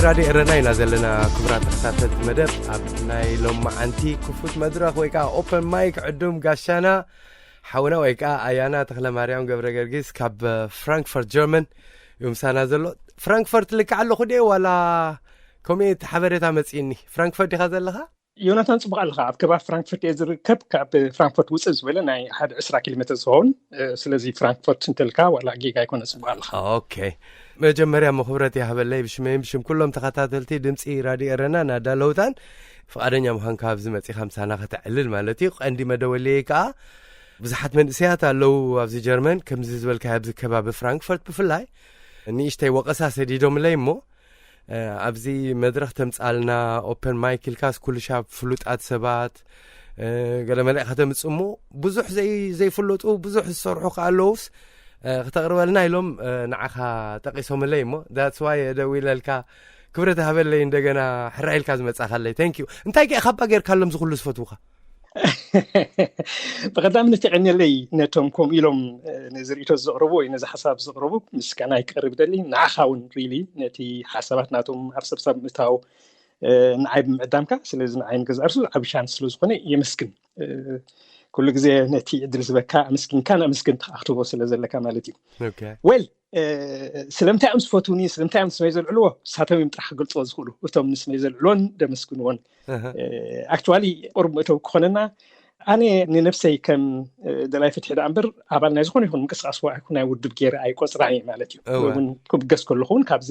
ራድዮ ኤረና ኢና ዘለና። ክቡራት ተኸታተልቲ መደብ፣ ኣብ ናይ ሎማዓንቲ ክፉት መድረኽ ወይ ከዓ ኦፐን ማይክ ዕዱም ጋሻና ሓውና ወይ ከዓ ኣያና ተኽለ ማርያም ገብረ ገርጊስ ካብ ፍራንክፈርት ጀርመን እዩ ምሳና ዘሎ። ፍራንክፈርት ልክዕ ኣለኹ ድየ ዋላ ከምኡ እቲ ሓበሬታ መፂእኒ? ፍራንክፈርት ዲኻ ዘለኻ? ዮናታን፣ ጽቡቕ ኣለኻ። ኣብ ከባቢ ፍራንክፈርት እየ ዝርከብ፣ ካብ ፍራንክፈርት ውፅእ ዝበለ ናይ ሓደ ዕስራ ኪሎ ሜትር ዝኸውን። ስለዚ ፍራንክፈርት እንተልካ ዋላ ጌጋ ኣይኮነ፣ ጽቡቕ ኣለኻ። ኦኬ፣ መጀመርያ መኽብረት ይሃበለይ ብሽመይን ብሽም ኩሎም ተኸታተልቲ ድምፂ ራድዮ ኤረና ናዳ ለውጣን ፍቓደኛ ምዃንካ ኣብዚ መፂኻ ምሳና ከተዕልል ማለት እዩ። ቀንዲ መደወልየይ ከዓ ብዙሓት መንእሰያት ኣለዉ ኣብዚ ጀርመን፣ ከምዚ ዝበልካ ኣብዚ ከባቢ ፍራንክፈርት ብፍላይ ንእሽተይ ወቐሳ ሰዲዶምለይ እሞ ኣብዚ መድረኽ ተምጻልና ኦፐን ማይክ ኢልካስ ኩሉ ሻብ ፍሉጣት ሰባት ገለ መለ ኢኻ ተምጽእ እሞ ብዙሕ ዘይፍለጡ ብዙሕ ዝሰርሑ ከኣ ኣለዉስ ክተቕርበልና ኢሎም ንዓኻ ጠቒሶምለይ እሞ that's why ደዊለልካ። ክብረት ሃበለይ እንደገና ሕራይ ኢልካ ዝመጻኻለይ። Thank you። እንታይ ከ ኢኻ እባ ጌርካሎም ዝኹሉ ዝፈትዉኻ? ብቐዳምነት የቐንየለይ ነቶም ከምኡ ኢሎም ነዚ ርእይቶ ዘቕረቡ ወይ ነዚ ሓሳብ ዘቕረቡ ምስጋና ይቀርብ ደሊ። ንዓኻ እውን really ነቲ ሓሳባት ናቶም ኣብ ሰብሳብ ምእታው ንዓይ ብምዕዳምካ፣ ስለዚ ንዓይ ንገዛእ ርእሱ ዓቢ ቻንስ ስለ ዝኾነ የመስግን። ኩሉ ግዜ ነቲ ዕድል ዝበካ ኣመስጊንካን ኣመስግን ተኣኽትቦ ስለ ዘለካ ማለት እዩ። ወል ስለምንታይ እዮም ዝፈትውኒ፣ ስለምንታይ እዮም ስመይ ዘልዕልዎ? ንሳቶም እዮም ጥራሕ ክገልፅዎ ዝኽእሉ፣ እቶም ንስመይ ዘልዕልዎን ደመስግንዎን። ኣክቹዋሊ ቁሩብ መእተዊ ክኾነና፣ ኣነ ንነብሰይ ከም ደላይ ፍትሒ ደኣ እምበር ኣባል ናይ ዝኾነ ይኹን ምንቅስቃስ ዋዒ ናይ ውድብ ገይረ ኣይቆፅራን እየ ማለት እዩ። እውን ክብገስ ከለኹ እውን ካብዚ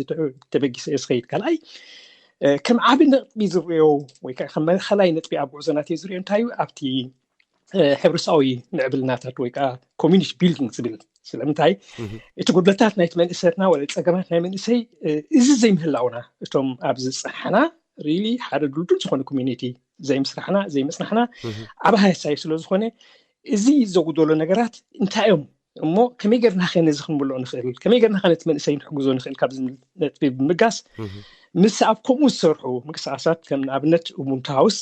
ተበጊሰ እየ ዝኸይድ። ካልኣይ ከም ዓቢ ነጥቢ ዝርእዮ ወይ ከዓ ከም ማእኸላይ ነጥቢ ኣብ ጉዕዞ ናተይ ዝርእዮ እንታይ እዩ? ኣብቲ ሕብረተሰባዊ ምዕብልናታት ወይ ከዓ ኮሚኒቲ ቢልዲንግ ዝብል። ስለምንታይ እቲ ጉድለታት ናይቲ መንእሰያትና ወይ ፀገማት ናይ መንእሰይ እዚ ዘይምህላውና፣ እቶም ኣብዚ ዝፀናሕና ሪሊ ሓደ ድልዱል ዝኾነ ኮሚኒቲ ዘይምስራሕና ዘይምፅናሕና ዓቢ ሃሳይ ስለ ዝኾነ እዚ ዘጉደሎ ነገራት እንታይ እዮም እሞ ከመይ ጌርና ኸ ነዚ ክንምልኦ ንኽእል፣ ከመይ ጌርና ኸ ነቲ መንእሰይ ንሕግዞ ንኽእል ካብ ዝብል ነጥቢ ብምጋስ ምስ ኣብ ከምኡ ዝሰርሑ ምንቅስቃሳት ከም ንኣብነት ኡቡንቱ ሃውስ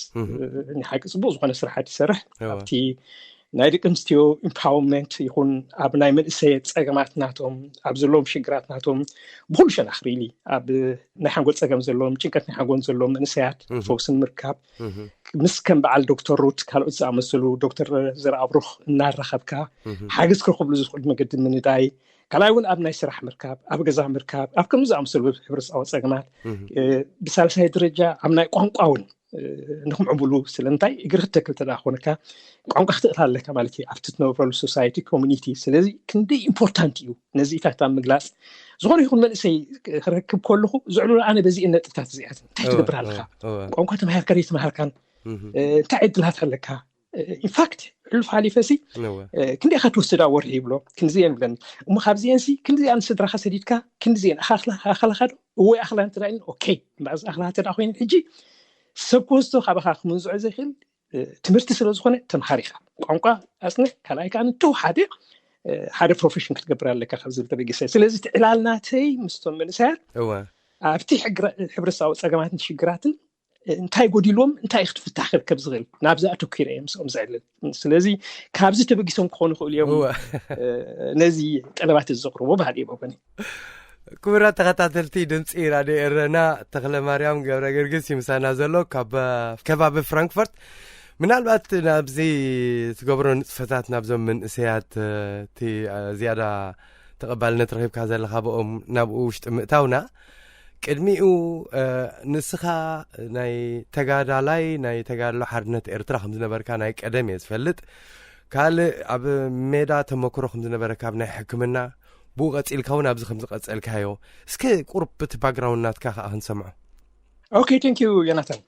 ናይ ሓቂ ፅቡቅ ዝኾነ ስራሓት ይሰርሕ ኣብቲ ናይ ደቂ ኣንስትዮ ኢምፓወርመንት ይኹን ኣብ ናይ መንእሰይ ፀገማት ናቶም ኣብ ዘለዎም ሽግራት ናቶም ብኩሉ ሸነኽ ሪሊ ኣብ ናይ ሓንጎል ፀገም ዘለዎም ጭንቀት ናይ ሓንጎል ዘለዎም መንእሰያት ፈውሲ ንምርካብ ምስ ከም በዓል ዶክተር ሩት ካልኦት ዝኣመሰሉ ዶክተር ዘርኣብሩኽ እናራኸብካ ሓገዝ ክረኽብሉ ዝኽእሉ መገዲ ምንዳይ ካልኣይ እውን ኣብ ናይ ስራሕ ምርካብ ኣብ ገዛ ምርካብ ኣብ ከምዚ ዝኣመሰሉ ሕብረተሰባዊ ፀገማት ብሳልሳይ ደረጃ ኣብ ናይ ቋንቋ እውን ንክምዕብሉ ስለምንታይ እግሪ ክትተክል ተዳ ኮንካ ቋንቋ ክትእት ኣለካ ማለት እዩ ኣብቲ ትነብረሉ ሶሳይቲ ኮሚኒቲ ስለዚ ክንደይ ኢምፖርታንት እዩ ነዚ ኢታት ኣብ ምግላፅ ዝኾነ ይኹን መንእሰይ ክረክብ ከለኹ ዝዕሉ ኣነ በዚ ነጥብታት እዚኣት እንታይ ትገብር ኣለካ ቋንቋ ተምሃርካ ዘይተምሃርካን እንታይ ዕድላት ኣለካ ኢንፋክት ሕሉፍ ሓሊፈሲ ክንደይ ኢኻ ትወስድ ኣብ ወርሒ ይብሎ ክንዚ እየን ብለኒ እሞ ካብዚአንሲ ክንዚኣን ስድራኻ ሰዲድካ ክንዚአን ኣኻልኻ ዶ እወ ኣኽላ እንተ ኦኬ እምበኣር ኣኽላ እንተ ኮይነን ሕጂ ሰብ ክወስዶ ካባኻ ክምንዝዖ ዘይክእል ትምህርቲ ስለ ዝኾነ ተምሃር ኢኻ ቋንቋ ኣፅንዕ ካልኣይ ከዓ ንተው ሓደ ሓደ ፕሮፌሽን ክትገብር ኣለካ ካብ ዝብል ተበጊሰ ስለዚ ትዕላል ናተይ ምስቶም መንእሰያት ኣብቲ ሕብረተሰባዊ ፀገማትን ሽግራትን እንታይ ጎዲልዎም እንታይ ክትፍታሕ ክርከብ ዝኽእል ናብዚ ኣተኪረ እዮም ምስኦም ዘዕልል ስለዚ ካብዚ ተበጊሶም ክኾኑ ይኽእሉ እዮም ነዚ ጠለባት ዘቕርቦ ባህል እዩ በጎኒ ክቡራት ተኸታተልቲ ድምፂ ራድዮ ኤረና ተኽለ ማርያም ገብረ ገርግስ ይምሳና ዘሎ ካብ ከባቢ ፍራንክፈርት ምናልባት ናብዚ ትገብሮ ንፅፈታት ናብዞም መንእሰያት እቲ ዝያዳ ተቐባልነት ረኺብካ ዘለኻ ብኦም ናብኡ ውሽጢ ምእታውና ቅድሚኡ ንስኻ ናይ ተጋዳላይ ናይ ተጋድሎ ሓርነት ኤርትራ ከም ዝነበርካ ናይ ቀደም እየ ዝፈልጥ ካልእ ኣብ ሜዳ ተመክሮ ከም ዝነበረካ ኣብ ናይ ሕክምና ብኡ ቀፂልካ እውን ኣብዚ ከም ዝቐፀልካዮ እስከ ቁርብ እቲ ባግራውንድ ናትካ ከዓ ክንሰምዖ ኦኬ ቴንክ ዩ ዮናታን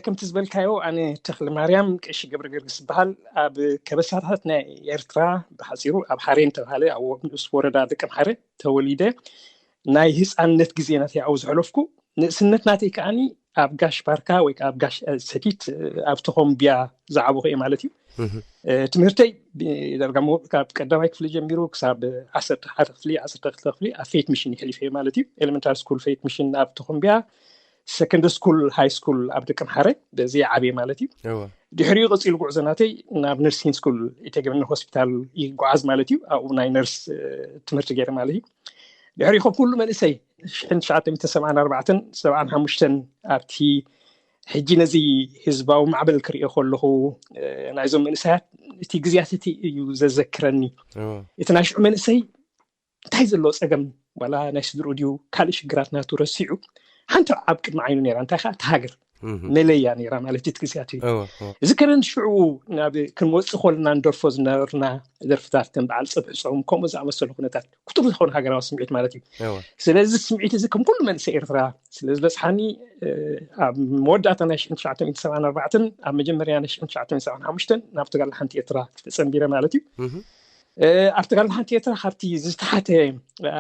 ከምቲ ዝበልካዮ ኣነ ተኽሊ ማርያም ቀሺ ገብረ ገርግስ ዝበሃል ኣብ ከበሳታት ናይ ኤርትራ ብሓፂሩ ኣብ ሓሬን ተባሃለ ኣብ ንኡስ ወረዳ ደቂ ምሓረ ተወሊደ ናይ ህፃንነት ግዜ ናተይ ኣብኡ ዘሕለፍኩ ንእስነት ናተይ ከዓኒ ኣብ ጋሽ ባርካ ወይ ኣብ ጋሽ ሰቲት ኣብ ተኾምቢያ ዝዓበኹ እየ ማለት እዩ ትምህርተይ ዳርጋ ካብ ቀዳማይ ክፍሊ ጀሚሩ ክሳብ ዓሰርተ ሓደ ክፍሊ ዓሰርተ ክልተ ክፍሊ ኣብ ፌት ሚሽን ይሕሊፈ ማለት እዩ ኤሌመንታሪ ስኩል ፌት ሚሽን ኣብ ተኾምቢያ ሰከንደሪ ስኩል ሃይ ስኩል ኣብ ደቂ ምሓረ በዚ ዓብየ ማለት እዩ ድሕሪኡ ቀፂሉ ጉዕዞ ናተይ ናብ ነርሲን ስኩል ኢተገበነ ሆስፒታል ይጓዓዝ ማለት እዩ ኣብኡ ናይ ነርስ ትምህርቲ ገይረ ማለት እዩ ድሕሪኹም ኩሉ መንእሰይ ሽሕን ትሽዓተ ሚእትን ሰብዓን ኣርባዕተን ሰብዓን ሓሙሽተን ኣብቲ ሕጂ ነዚ ህዝባዊ ማዕበል ክሪኦ ከለኹ ናይዞም መንእሰያት እቲ ግዜያት እቲ እዩ ዘዘክረኒ። እቲ ናይ ሽዑ መንእሰይ እንታይ ዘለዎ ፀገም ዋላ ናይ ስድርኡ ድዩ ካልእ ሽግራት ናቱ ረሲዑ ሓንቲ ኣብ ቅድሚ ዓይኑ ነይራ። እንታይ ከዓ ተሃገር መለያ ነይራ ማለት እዩ። እቲ ግዜያት እዩ እዚ ከረን ሽዑ ናብ ክንወፅእ ከለና ንደርፎ ዝነበርና ደርፍታት ከም በዓል ፀብሒ ፆም ከምኡ ዝኣመሰሉ ኩነታት ክቱር ዝኾነ ሃገራዊ ስምዒት ማለት እዩ። ስለዚ ስምዒት እዚ ከም ኩሉ መንእሰይ ኤርትራ ስለ ዝበፅሓኒ ኣብ መወዳእታ ናይ ሽሕን ትሽዓተ ሚእትን ሰብዓን ኣርባዕተን ኣብ መጀመርያ ናይ ሽሕን ትሽዓተ ሚእትን ሰብዓን ሓሙሽተን ናብ ተጋድሎ ሓንቲ ኤርትራ ተፀንቢረ ማለት እዩ። ኣብ ተጋድሎ ሓንቲ ኤርትራ ካብቲ ዝተሓተ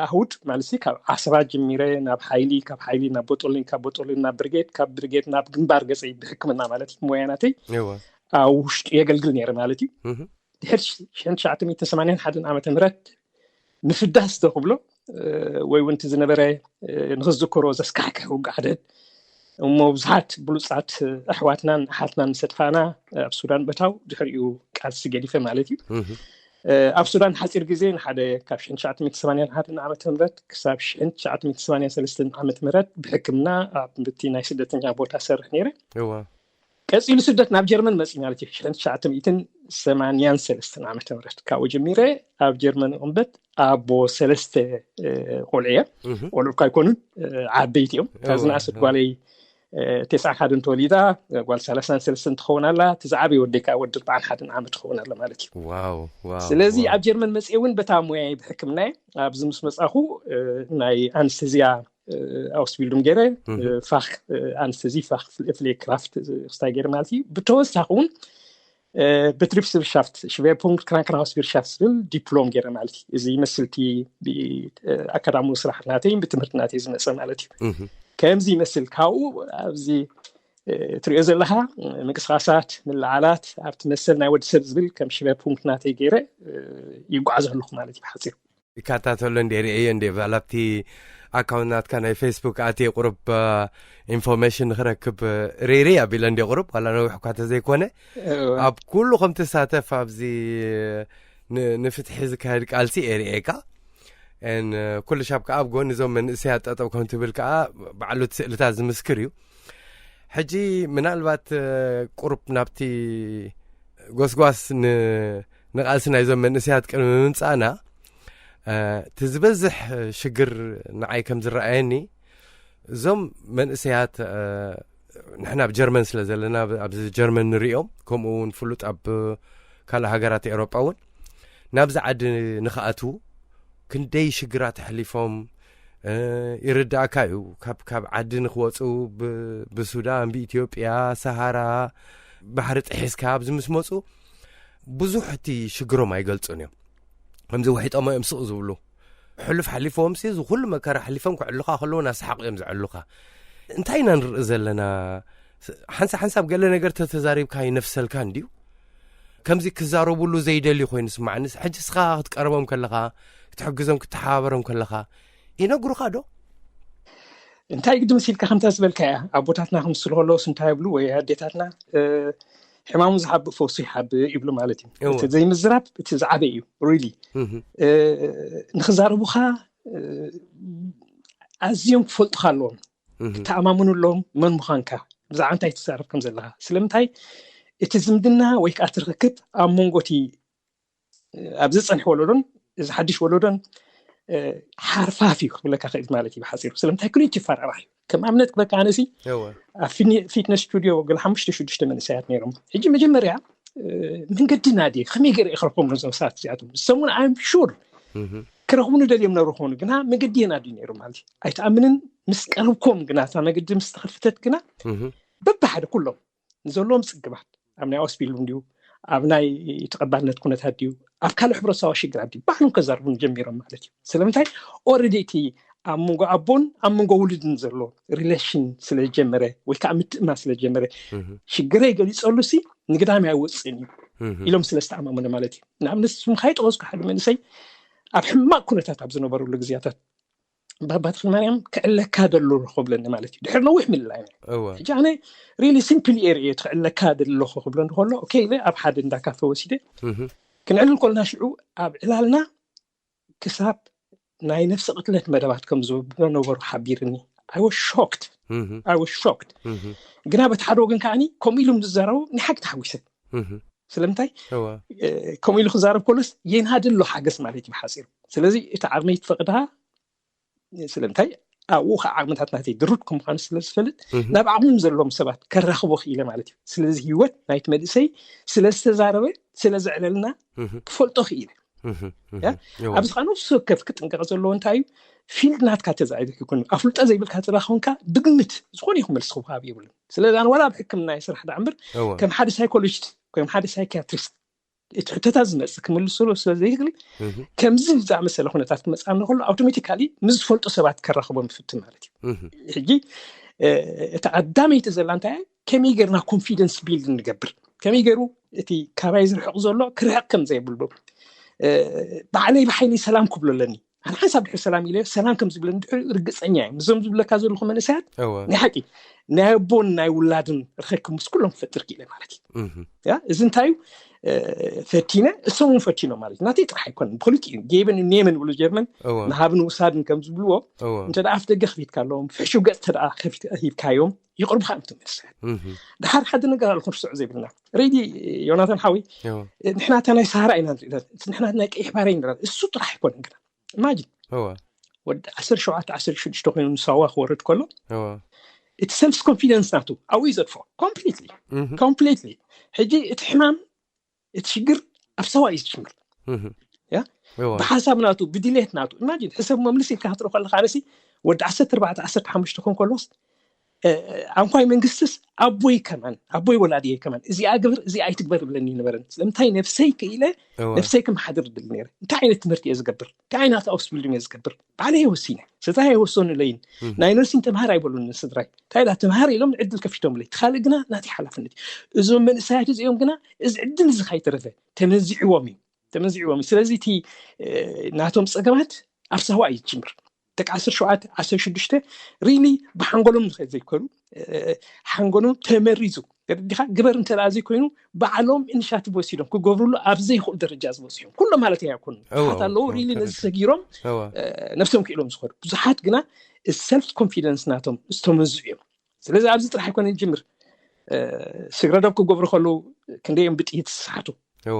ኣህውድ ማለት ካብ ዓስራ ጀሚረ ናብ ሓይሊ፣ ካብ ሓይሊ ናብ ቦጦሊን፣ ካብ ቦጦሊን ናብ ብርጌድ፣ ካብ ብርጌድ ናብ ግንባር ገፀይ ብሕክምና ማለት እዩ ሞያናተይ ኣብ ውሽጡ የገልግል ነይረ ማለት እዩ። ድሕሪ ሽሕን ትሽዓተ ሚእትን ሰማንያን ሓደን ዓመተ ምህረት ምፍዳስ ዶ ክብሎ ወይ እውን እቲ ዝነበረ ንክዝክሮ ዘስካሕክሕ ውግእ ሓደድ እሞ ብዙሓት ብሉፃት ኣሕዋትናን ኣሓትናን ሰጥፋና ኣብ ሱዳን በታው ድሕሪኡ ቃልሲ ገዲፈ ማለት እዩ። ኣብ ሱዳን ሓፂር ግዜ ንሓደ ካብ ሽሕን ትሽዓተ ሚእትን ሰማንያን ሓደን ዓመተ ምህረት ክሳብ ሽሕን ትሽዓተ ሚእትን ሰማንያን ሰለስተን ዓመተ ምህረት ብሕክምና ኣብቲ ናይ ስደተኛ ቦታ ሰርሕ ነይረ። ቀፂሉ ስደት ናብ ጀርመን መፂ ማለት እዩ። ሽሕን ትሽዓተ ሚእትን ሰማንያን ሰለስተን ዓመተ ምህረት ካብኡ ጀሚረ ኣብ ጀርመን እቕንበት ኣቦ ሰለስተ ቆልዑ እየ። ቆልዑ እኳ ኣይኮኑን ዓበይቲ እዮም። እታ ዝነኣሰት ጓለይ ተስዓን ሓደን ተወሊዳ ጓል ሰላሳን ሰለስተን ትኸውን ኣላ። እቲ ዝዓበየ ወደይ ከዓ ወዲ ኣርባዓን ሓደን ዓመት ትኸውን ኣላ ማለት እዩ። ስለዚ ኣብ ጀርመን መፅየ እውን በታ ሞያይ ብሕክምና ኣብዚ ምስ መፃኹ ናይ ኣንስተዚያ ኣውስቢልዱም ገይረ ፋክ ኣንስተዚ ፋክ ፍሌ ክራፍት ክስታይ ገይረ ማለት እዩ። ብተወሳኺ እውን በትሪፕስብሻፍት ሽቨርፑንክት ክራንክንሃውስ ቪርሻፍት ዝብል ዲፕሎም ገይረ ማለት እዩ። እዚ ይመስል እቲ ኣካዳሚዊ ስራሕ ናተይ ብትምህርቲ ናተይ ዝመፀ ማለት እዩ። ከምዚ ይመስል ካብኡ ኣብዚ ትሪኦ ዘለካ ምንቅስቃሳት ምልዓላት ኣብቲ መሰል ናይ ወዲ ሰብ ዝብል ከም ሽቨርፑንክት ናተይ ገይረ ይጓዓዝ ኣለኹ ማለት እዩ ብሓፂሩ። ይከታተሎ እንደ ርእየ እንደ ባላብቲ ኣካውንት ናትካ ናይ ፌስቡክ ኣትየ ቁሩብ ኢንፎርሜሽን ንክረክብ ሬሬ ኣቢለ እንደ ቁሩብ ዋላ ነዊሕ እኳ ተዘይኮነ ኣብ ኩሉ ከም ትሳተፍ ኣብዚ ንፍትሒ ዝካየድ ቃልሲ እየ ርእየካ። ኩሉ ሻብ ከዓ ኣብ ጎኒ እዞም መንእሰያት ጠጠው ከም ትብል ከዓ ባዕሉ እቲ ስእልታት ዝምስክር እዩ። ሕጂ ምናልባት ቁሩብ ናብቲ ጎስጓስ ንቃልሲ ናይዞም መንእሰያት ቅድሚ ምምፃእና እቲ ዝበዝሕ ሽግር ንዓይ ከም ዝረኣየኒ እዞም መንእሰያት ንሕና ኣብ ጀርመን ስለ ዘለና ኣብዚ ጀርመን ንሪኦም ከምኡ እውን ፍሉጥ ኣብ ካልእ ሃገራት ኤውሮጳ እውን ናብዚ ዓዲ ንክኣትዉ ክንደይ ሽግራት ኣሕሊፎም ይርዳእካ እዩ። ካብ ዓዲ ንክወፁ ብሱዳን ብኢትዮጵያ ሰሃራ ባሕሪ ጥሒስካ ኣብዚ ምስ መፁ ብዙሕ እቲ ሽግሮም ኣይገልፁን እዮም። ከምዚ ውሒጦሞ እዮም ስቕ ዝብሉ። ሕሉፍ ሓሊፎም ሲ እዚ ኩሉ መከራ ሓሊፎም ክዕሉኻ ከለዉ ናስሓቕ እዮም ዝዕሉኻ። እንታይ ኢና ንርኢ ዘለና? ሓንሳ ሓንሳብ ገለ ነገር ተተዛሪብካ ይነፍሰልካ እንድዩ። ከምዚ ክዛረቡሉ ዘይደልዩ ኮይኑ ስማዕኒ ሕጂ እስኻ ክትቀርቦም ከለኻ ክትሕግዞም ክትሓባበሮም ከለኻ ይነግሩኻ ዶ? እንታይ ግዲ መሲልካ ከምታ ዝበልካ እያ ኣቦታትና ክምስሉ ከለውስ እንታይ ይብሉ ወይ ኣዴታትና ሕማሙ ዝሓብእ ፈውሱ ይሓብእ ይብሉ ማለት እዩ። እቲ ዘይምዝራብ እቲ ዝዓበ እዩ። ሪሊ ንክዛረቡካ ኣዝዮም ክፈልጡካ ኣለዎም። ክተኣማምኑ ኣለዎም መን ምዃንካ ብዛዕባ እንታይ ትዛረብ ከም ዘለካ ስለምንታይ እቲ ዝምድና ወይ ከዓ ትርክክብ ኣብ መንጎ እቲ ኣብዚ ዝፀንሐ ወለዶን እዚ ሓድሽ ወለዶን ሓርፋፍ እዩ ክብለካ ክእል ማለት እዩ ብሓፂሩ። ስለምንታይ ክልቲኡ ይፈራራሕ እዩ። ከም ኣብነት ክበካ ኣነሲ ኣብ ፊትነስ ስቱዲዮ ገለ ሓሙሽተ ሽዱሽተ መንእሰያት ነይሮም። ሕጂ መጀመርያ መንገዲ ናዲ ከመይ ገይረ ክረክቦም ነዞም ሰባት እዚኣቶም ዝሰሙን ኣም ሹር ክረክቡኒ ደልዮም ነብሩ ክኾኑ ግና መገዲ የናዲ ነይሩ ማለት እዩ። ኣይተኣምንን ምስ ቀረብኮም ግና እታ መገዲ ምስ ተኸፍተት ግና በብሓደ ኩሎም ንዘለዎም ፅግማት ኣብ ናይ ኦስቢል እንዲዩ ኣብ ናይ ተቐባልነት ኩነታት ድዩ ኣብ ካልእ ሕብረተሰባዊ ሽግራት ድዩ ባዕሎም ከዛርቡን ጀሚሮም ማለት እዩ። ስለምንታይ ኦረዲ እቲ ኣብ መንጎ ኣቦን ኣብ መንጎ ውሉድን ዘሎ ሪሌሽን ስለዝጀመረ ወይ ከዓ ምትእማን ስለዝጀመረ ሽግረይ ገሊፀሉ ሲ ንግዳም ኣይወፅእን እዩ ኢሎም ስለዝተኣማመኑ ማለት እዩ። ንኣብነት ስም ካይጠወስኩ ሓደ መንእሰይ ኣብ ሕማቅ ኩነታት ኣብ ዝነበረሉ ግዜያታት ባባ ተክለማርያም ክዕለካ ደሎ ክብለኒ ማለት እዩ። ድሕሪ ነዊሕ ምልላይ ሕጂ ኣነ ሪሊ ሲምፕል ኤር እየ ክዕለካ ደለኹ ክብለኒ ከሎ ኦኬ ኢለ ኣብ ሓደ እንዳ ካፈ ወሲደ ክንዕልል ኮልና ሽዑ ኣብ ዕላልና ክሳብ ናይ ነፍሲ ቅትለት መደባት ከም ዝነበሩ ሓቢርኒ። I was shocked. I was shocked. ግና በቲ ሓደ ወገን ከዓኒ ከምኡ ኢሎም ዝዛረቡ ናይ ሓቂ ተሓጒሰ። ስለምንታይ ከምኡ ኢሉ ክዛረብ ከሎስ የናዲ ኣሎ ሓገዝ ማለት እዩ ብሓፂሩ። ስለዚ እቲ ዓቕመይ ትፈቅድሃ ስለምንታይ ኣብኡ ከዓ ዓቕምታት ናተይ ድሩት ከም ምዃኑ ስለ ዝፈልጥ ናብ ዓቕሞም ዘለዎም ሰባት ከራኽቦ ክኢለ ማለት እዩ። ስለዚ ህይወት ናይቲ መንእሰይ ስለ ዝተዛረበ ስለ ዘዕለልና ክፈልጦ ክኢለ። ኣብዚ ከዓ ነፍሲ ወከፍ ክጥንቀቕ ዘለዎ እንታይ እዩ? ፊልድ ናትካ ተዛዒዱ ይኩን ኣፍልጦ ዘይብልካ ተዳ ኮንካ ብግምት ዝኾነ ይኹን መልሲ ክወሃብ የብሉን። ስለዚ ኣነ ዋላ ኣብ ሕክምና ስራሕ ዳ እምበር ከም ሓደ ሳይኮሎጂስት ከም ሓደ ሳይኪያትሪስት እቲ ሕቶታት ዝመፅእ ክምልስሉ ስለ ዘይክእል ከምዚ ዝኣመሰለ ኩነታት ክመፅኣኒ ከሎ ኣውቶማቲካሊ ምስ ዝፈልጡ ሰባት ከራኽቦም ይፍትን ማለት እዩ። ሕጂ እቲ ኣዳመይቲ ዘላ እንታይ ከመይ ገርና ኮንፊደንስ ቢልድ ንገብር ከመይ ገሩ እቲ ካባይ ዝርሕቕ ዘሎ ክርሕቕ ከም ዘይብሉ ባዕለይ ብሓይሊ ሰላም ክብሎ ኣለኒ። ኣነ ሓንሳብ ድሕሪ ሰላም ኢለ ሰላም ከም ዝብለኒ ድሕሪ ርግፀኛ እየ። ምስዞም ዝብለካ ዘለኹ መንእሰያት ናይ ሓቂ ናይ ኣቦን ናይ ውላድን ርክክብ ምስ ኩሎም ክፈጥር ክኢለ ማለት እዩ። እዚ እንታይ እዩ? ፈቲነ እሶም እውን ፈቲኖ ማለት ናተይ ጥራሕ ኣይኮነን። ብክልቲኡ ጌብን ኔምን ብሉ ጀርመን ንሃብን ውሳድን ከም ዝብልዎ እንተ ኣፍ ደገ ክፊትካ ኣለዎም ፍሕሹ ገፅ ተ ሂብካዮም ይቕርብካ እዮም ትመልሰ። ድሓር ሓደ ነገር ኣሎ ክንርስዖ ዘይብልና ሬዲ ዮናታን ሓወይ ንሕናታ ናይ ሳሃራ ኢና ንሕና ናይ ቀይሕ ባሕሪ ንራ እሱ ጥራሕ ኣይኮነን ግና ኢማጂን ወዲ ዓሰርተ ሸውዓተ ዓሰርተ ሽዱሽተ ኮይኑ ንሳዋ ክወርድ ከሎ እቲ ሰልፍ ኮንፊደንስ ናቱ ኣብኡ እዩ ዘጥፎ ኮምፕሊትሊ ኮምፕሊትሊ። ሕጂ እቲ ሕማም እቲ ሽግር ኣብ ሳዋ እዩ ዝጅምር። ብሓሳብ ናቱ ብድሌት ናቱ ኢማጂን ሕሰብ መምልስ ኢልካ ክትርኢ ከለካ ኣነሲ ወዲ ዓሰርተ ኣርባዕተ ዓሰርተ ሓሙሽተ ኮን ከሎስ ኣንኳይ መንግስትስ ኣቦይ ከማን ኣቦይ ወላድየ ከማን እዚኣ ግብር እዚኣ ኣይትግበር ይብለኒ ነበረን። ስለምንታይ ነብሰይ ክኢለ ነብሰይ ክመሓድር ድል ነረ። እንታይ ዓይነት ትምህርቲ እየ ዝገብር? እንታይ ዓይነት ኣውስቢልድም እየ ዝገብር? ባዕለ እየ ወሲነ። ስድራይ ኣይወሰኑለይን። ናይ ነርሲን ተምሃር ኣይበሉን ስድራይ። እንታይ ዳ ተምሃር ኢሎም ዕድል ከፊቶምለይ። እቲ ካልእ ግና ናተይ ሓላፍነት እዩ። እዞም መንእሰያት እዚኦም ግና እዚ ዕድል እዚ ካይተረፈ ተመንዚዕዎም እዩ ተመንዚዕዎም እዩ። ስለዚ እቲ ናቶም ፀገማት ኣብ ሳዋ እዩ ዝጅምር። ደቂ ዓሰርተ ሸውዓተ ዓሰርተ ሽዱሽተ ሪሊ ብሓንጎሎም ዝኸድ ዘይኮኑ ሓንጎሎም ተመሪዙ ተረዲኻ ግበር እንተ ዘይኮይኑ ባዕሎም ኢኒሻቲቭ ወሲዶም ክገብርሉ ኣብ ዘይኽእሉ ደረጃ ዝበፅሑ እዮም። ኩሎም ማለት ኣይኮኑ ሓት ኣለዉ ሪሊ ነዚ ሰጊሮም ነብሶም ክኢሎም ዝኸዱ ብዙሓት ግና ሰልፍ ኮንፊደንስ ናቶም ዝተመዙ እዮም። ስለዚ ኣብዚ ጥራሕ ኣይኮነ ጅምር ስግረዶብ ክገብሩ ከለዉ ክንደዮም ብጥይት ዝሰሓቱ